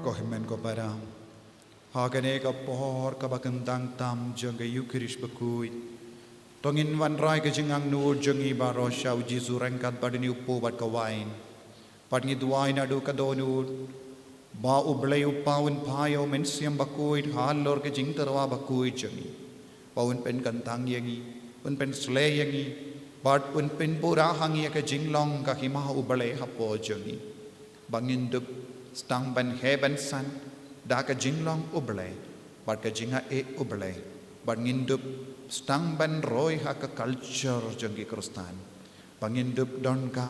Ko hynmen ko para, ha kane ka por kaba kyntang tam jong ka Eukharist bakhuid, to ngin wanrah ïa ka jingangnud jong ngi baroh sha U Jisu ryngkat bad une u pop bad ka wain. Bad ngi duwai naduh ka dohnud, ba U Blei U Kpa un phah ïa U Mynsiem Bakhuid halor ka jingtyrwa bakhuid jong ngi, ba un pynkyntang ïa ngi, un pynsleh ïa ngi, bad un pynpura ha ngi ïa ka jinglong ka Hima U Blei hapoh jong ngi. Ba ngin dup sdang ban heh ban san da ka jinglong U Blei bad ka jingaiei U Blei. Bad ngin dup sdang ban roi ha ka culture jong ki Khristan. Ba ngin dup don ka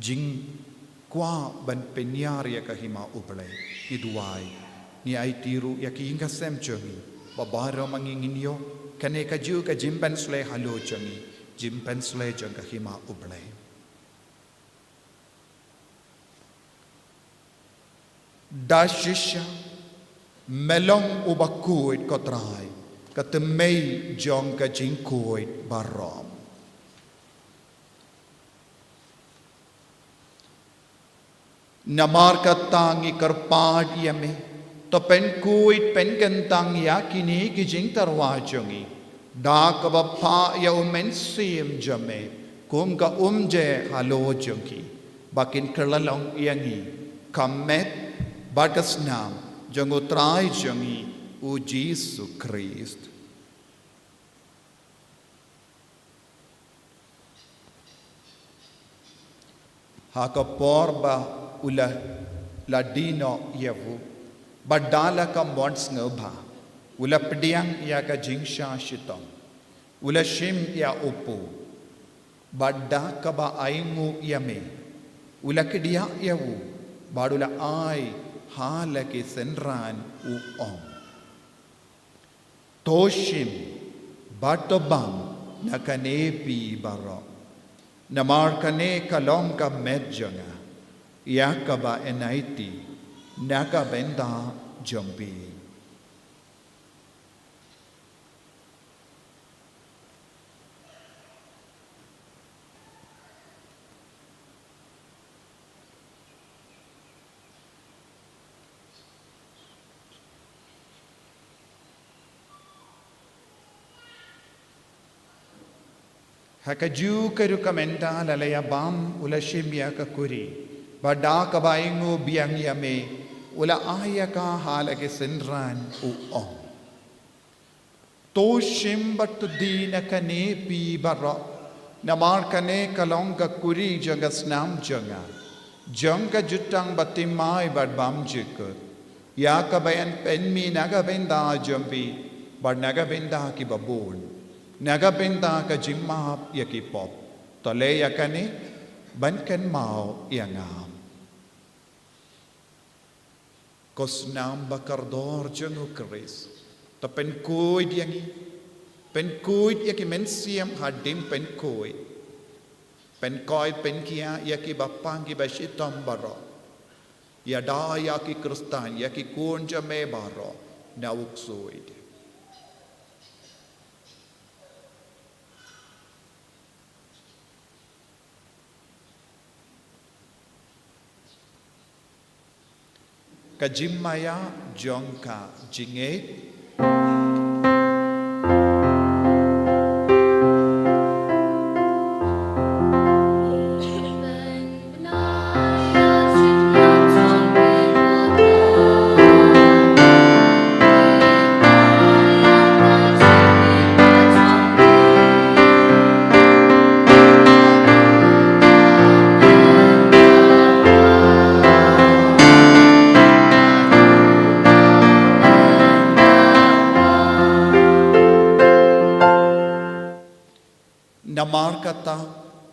jingkwah ban pynïar ïa ka Hima U Blei. Ngi duwai, ngi aiti ruh ïa ki ïing ka sem jong ngi, ba baroh ma ngi ngin ïoh kane kajuh ka jingpynsleh halor jong ngi, jingpynsleh jong ka Hima U Blei. Da shisha, me long uba khuid ko Trai, ka tymmen jong ka jingkhuid baroh. Namar kata ngi kyrpad ïa me, to pynkhuid pynkyntang ïa kine ki jingtyrwa jong ngi, da kaba phah ïa U Mynsiem jong me kum ka umje halor jong ki, ba kin kylla long ïa ngi ka met bad ka snam jong U Trai jong ngi U Jisu Khrist. Ha ka por ba u la, la die noh ïa u, bad da la ka mon sngewbha, u la pdiang ïa ka jingshah shitom, u la shim ïa u pop, bad da kaba ainguh ïa me, u la kdiah ïa u, bad u la ai ha la ki synran, u ong: To shim bad to bam na kane phi baroh, namar kane ka long ka met jong nga, ïa kaba yn aiti na ka bynta jong phi. Ha kajuh ka rukom mynta la leit bam u la shim ïa ka kurim, bad da kaba ainguh biang ïa me u la ai ïa ka ha la ki synran u ong. To shim bad to die na kane phi baroh, namar kane ka long ka kurim jong ka snam jong nga, jong ka jutang ba thymmai bad bymjukut. Ïa kaba yn pynmih na ka bynta jong phi bad na ka bynta kiba bun, na ka bynta ka jingmap ïa ki pop. To leh ïa kane ban kynmaw ïa nga. Ko snam ba kordor jong u Khrist, to pynkhuid ïa ngi, pynkhuid ïa ki mynsiem hadien pynkhuid, pynkhuid pynkhia ïa kiba pang kiba shitom baroh. Ïada ïa ki Khristan, ïa ki khun jong me baroh na u ksuid. Ka jingmaïa jong ka jingngeit. Namar kata,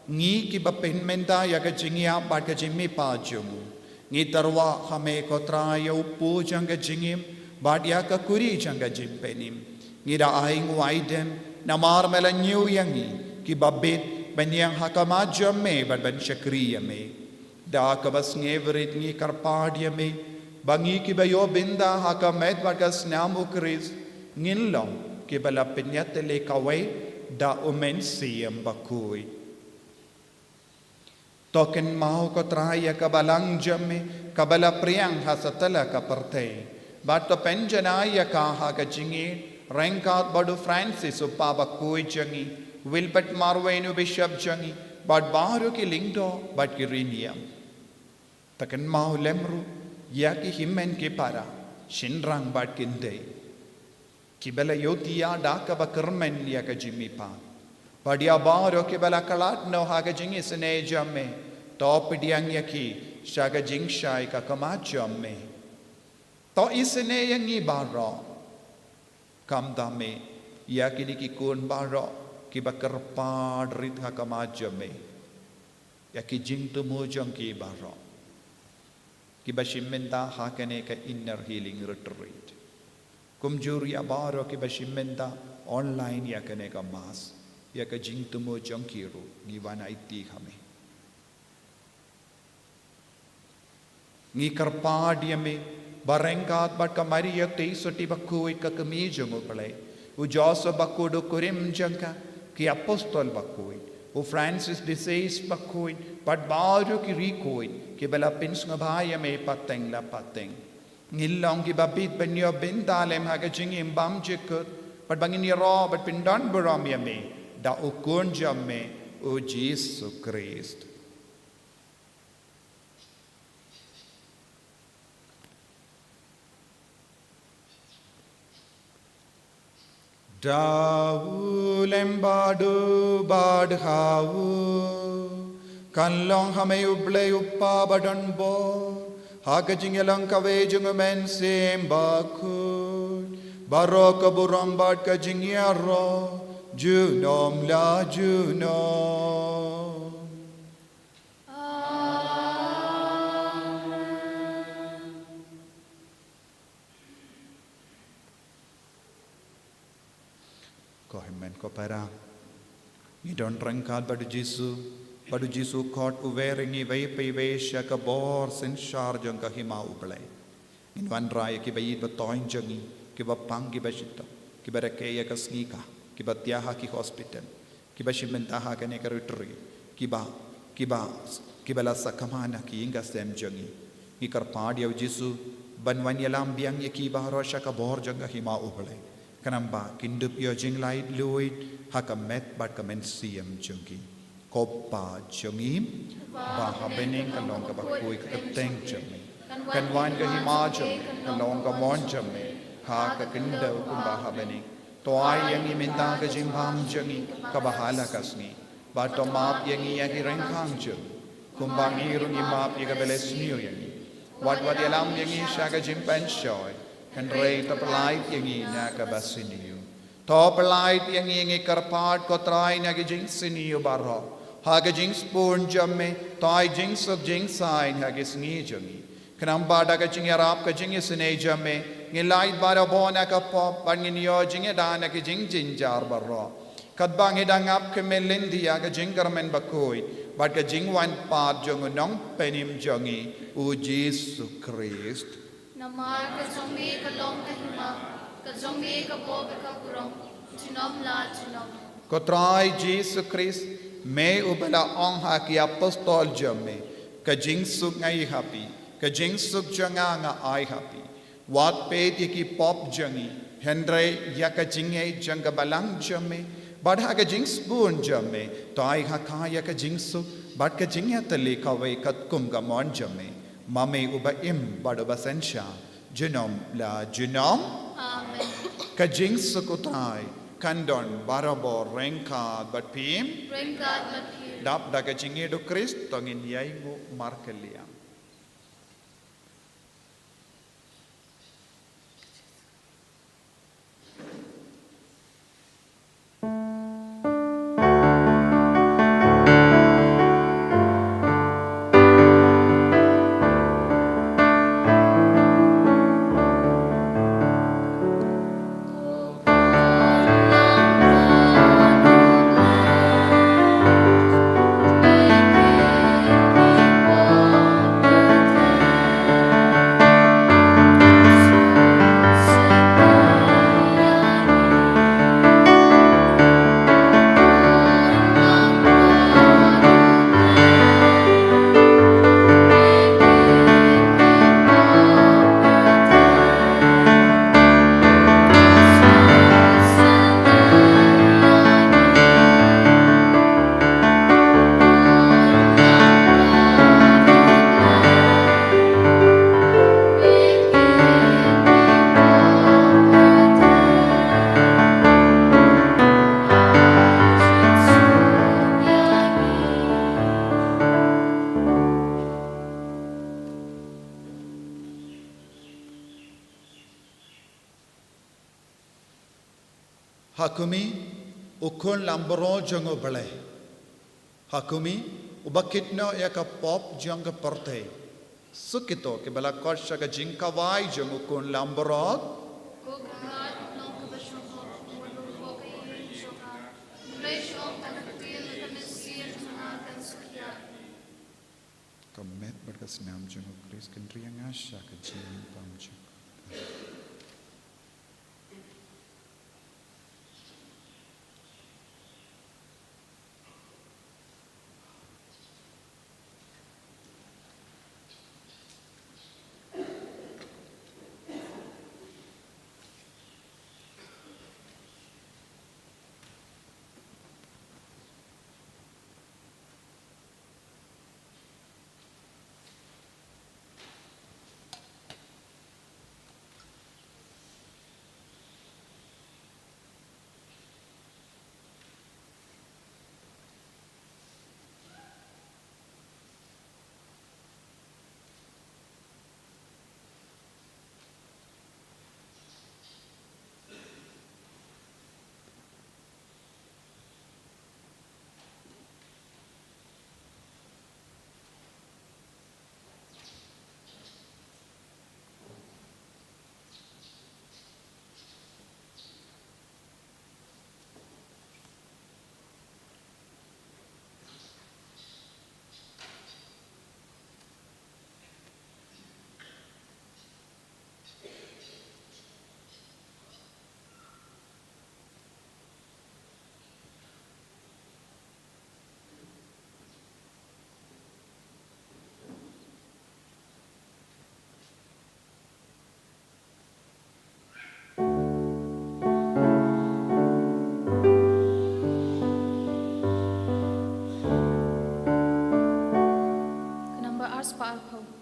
ngi kiba pynmynta ïa ka jingïap bad ka jingmihpat jong u, ngi tyrwa ha me ko Trai ïa u pud jong ka jingim bad ïa ka kurim jong ka jingpynim. Ngi da ainguh aidem namar me la ñiew ïa ngi kiba bit ban ïeng ha khmat jong me bad ban shakri ïa me. Da kaba sngewrit ngi kyrpad ïa me ba ngi kiba ïoh bynta ha ka met bad ka snam u Khrist ngin long kiba la pynïatylli kawei da u Mynsiem Bakhuid. To kynmaw ko Trai ïa ka balang jong me kaba la phriang ha satlak ka pyrthei, bad to pynjanai ïa ka ha ka jingïeit ryngkat bad u Francis u Papa bakhuid jong ngi, Wilbert Marwein u Bishop jong ngi, bad baroh ki lyngdoh bad ki rynïeng. To kynmaw lem ruh ïa ki hynmen ki para, shynrang bad kynthei, kiba la ïohthiah da kaba kyrmen ïa ka jingmihpat, bad ïa baroh kiba la khlad noh ha ka jingisynei jong me, to pdiang ïa ki sha ka jingshai ka khmat jong me. To isynei ïa ngi baroh, khamtam me, ïa kine ki khun baroh kiba kyrpad rit ha khmat jong me, ïa ki jingthmu jong ki baroh kiba shim bynta ha kane ka Inner Healing Retreat. Kumjuh ïa baroh kiba shim bynta online ïa kane ka Mass, ïa ka jingthmu jong ki ruh ngi wan aiti ha me. Ngi kyrpad ïa me ba ryngkat bad ka Maria Theisotti bakhuid ka kmie jong U Blei, u Joseph bakhuid u kurim jong ka, ki apostol bakhuid, u Francis de Sales bakhuid, bad baroh ki riewkhuid kiba la pynsngewbha ïa me pateng la pateng, ngin long kiba bit ban ïoh bynta lem ha ka jingim bymjukut, bad ba ngin ïaroh bad pyndonburom ïa me da u Khun jong me, u Jisu Khrist. Da u lem bad u bad ha u, kan long ha me U Blei U Kpa badonbor, ha ka jingïalong kawei jong u Mynsiem Bakhuid, baroh ka burom bad ka jingïaroh junom la junom. Ko hynmen ko para, ngi don ryngkat bad u Jisu, bad u Jisu khot u wer ïa ngi iwei pa iwei sha ka bor synshar jong ka hima U Blei. Ngin wanrah ïa kiba ïeit ba thoiñ jong ngi, kiba pang kiba shitom, kiba rakhe ïa ka sngi ka, kiba thiah ha ki hospital, kiba shim bynta ha kane ka retreat, kiba, kiba, kiba la sakma na ki ïing ki sem jong ngi. Ngi kyrpad ïa u Jisu ban wan ïalam biang ïa ki baroh sha ka bor jong ka hima U Blei. Khnang ba kin dup ïoh jinglaitluid ha ka met bad ka mynsiem jong ki. Ko Pa jong ngi ba ha bneng, ka long kaba khuid ka kyrteng jong me. Kan wan ka hima jong me, ka long ka mon jong me ha ka khyndew kumba ha bneng. To ai ïa ngi mynta ka jingbam jong ngi kaba ha la ka sngi. Bad to map ïa ngi ïa ki ryngkang jong ngi, kumba ngi ruh ngi map ïa kiba la sniew ïa ngi. Wat wat ïalam ïa ngi sha ka jingpynshoi, hynrei to pyllait ïa ngi na kaba sniew. To pyllait ïa ngi, ngi kyrpad ko Trai, na ki jingsniew baroh. Ha ka jingsbun jong me, to ai jingsuk jingsaiñ ha ki sngi jong ngi. Khnang ba da ka jingïarap ka jingisynei jong me, ngin lait barabor na ka pop bad ngin ïoh jingïada na ki jingjynjar baroh. Katba ngi dang ap khmih lynti ïa ka jingkyrmen bakhuid bad ka jingwan pat jong u Nongpynim jong ngi, u Jisu Khrist. Namar ka jong me ka long ka hima, ka jong me ka burom bad ka burom, junom la junom. Ko Trai Jisu Khrist, me uba la ong ha ki apostol jong me, ka jingsuk nga ai ha phi, ka jingsuk jong nga nga ai ha phi. Wat peit ïa ki pop jong ngi, hynrei ïa ka jingngeit jong ka balang jong me, bad ha ka jingsbun jong me, to ai ha ka ïa ka jingsuk bad ka jingïatylli kawei katkum ka mon jong me. Ma me uba im bad uba synshar junom la junom. Amen. Ka jingsuk u Trai kan don barabor ryngkat bad phi. Ryngkat bad phi. Dap da ka jingïeit u Khrist to ngin ïai nguh markylliang. Ha khmih, u khun langbrot jong U Blei. Ha khmih, uba kit noh ïa ka pop jong ka pyrthei. Suk ito kiba la khot sha ka jingkhawai jong u khun langbrot. Ko Kynrad, long kaba shong hok, wat lum hok ka ïing jong nga. Hynrei shong tang ka ktien, ka mynsiem jong nga kan suk ïa. Ka met bad ka snam jong u Khrist kan ri ïa nga sha ka jingim bymjukut. spah arphew.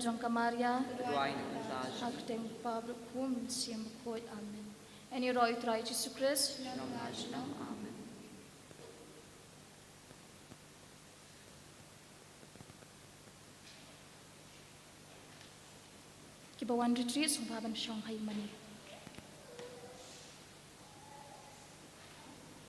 jong ka Maria. Duwai na ka bynta jong. Ha ka kyrteng u Kpa bad u Khun Mynsiem Bakhuid. Amen. Ïaroh ïa u Trai Jisu Khrist. Amen. Kiba wan retreat sngewbha ban shong ha ïing mane.